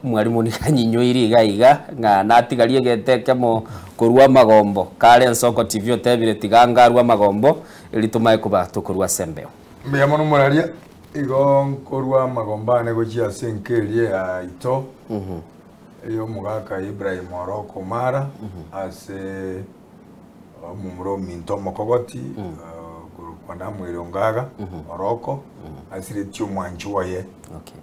Omwalimu nigo anyinyoirie iga iga ng'a natigarie egento ekemo korwa amagombo kare Ensoko TV otebire tiga ngarwe amagombo eri tomae koba tokorwa ase embeo. Mbuya mono moraria. Igo nkorua amagomba ane gochia ase enka eria yaito, ey'omogaka Ibrahimu ore okomara, ase omomura ominto omokogoti, okorokwa Namweli Ongaga, Oroko, asiretie omwanchwa oye. Okay.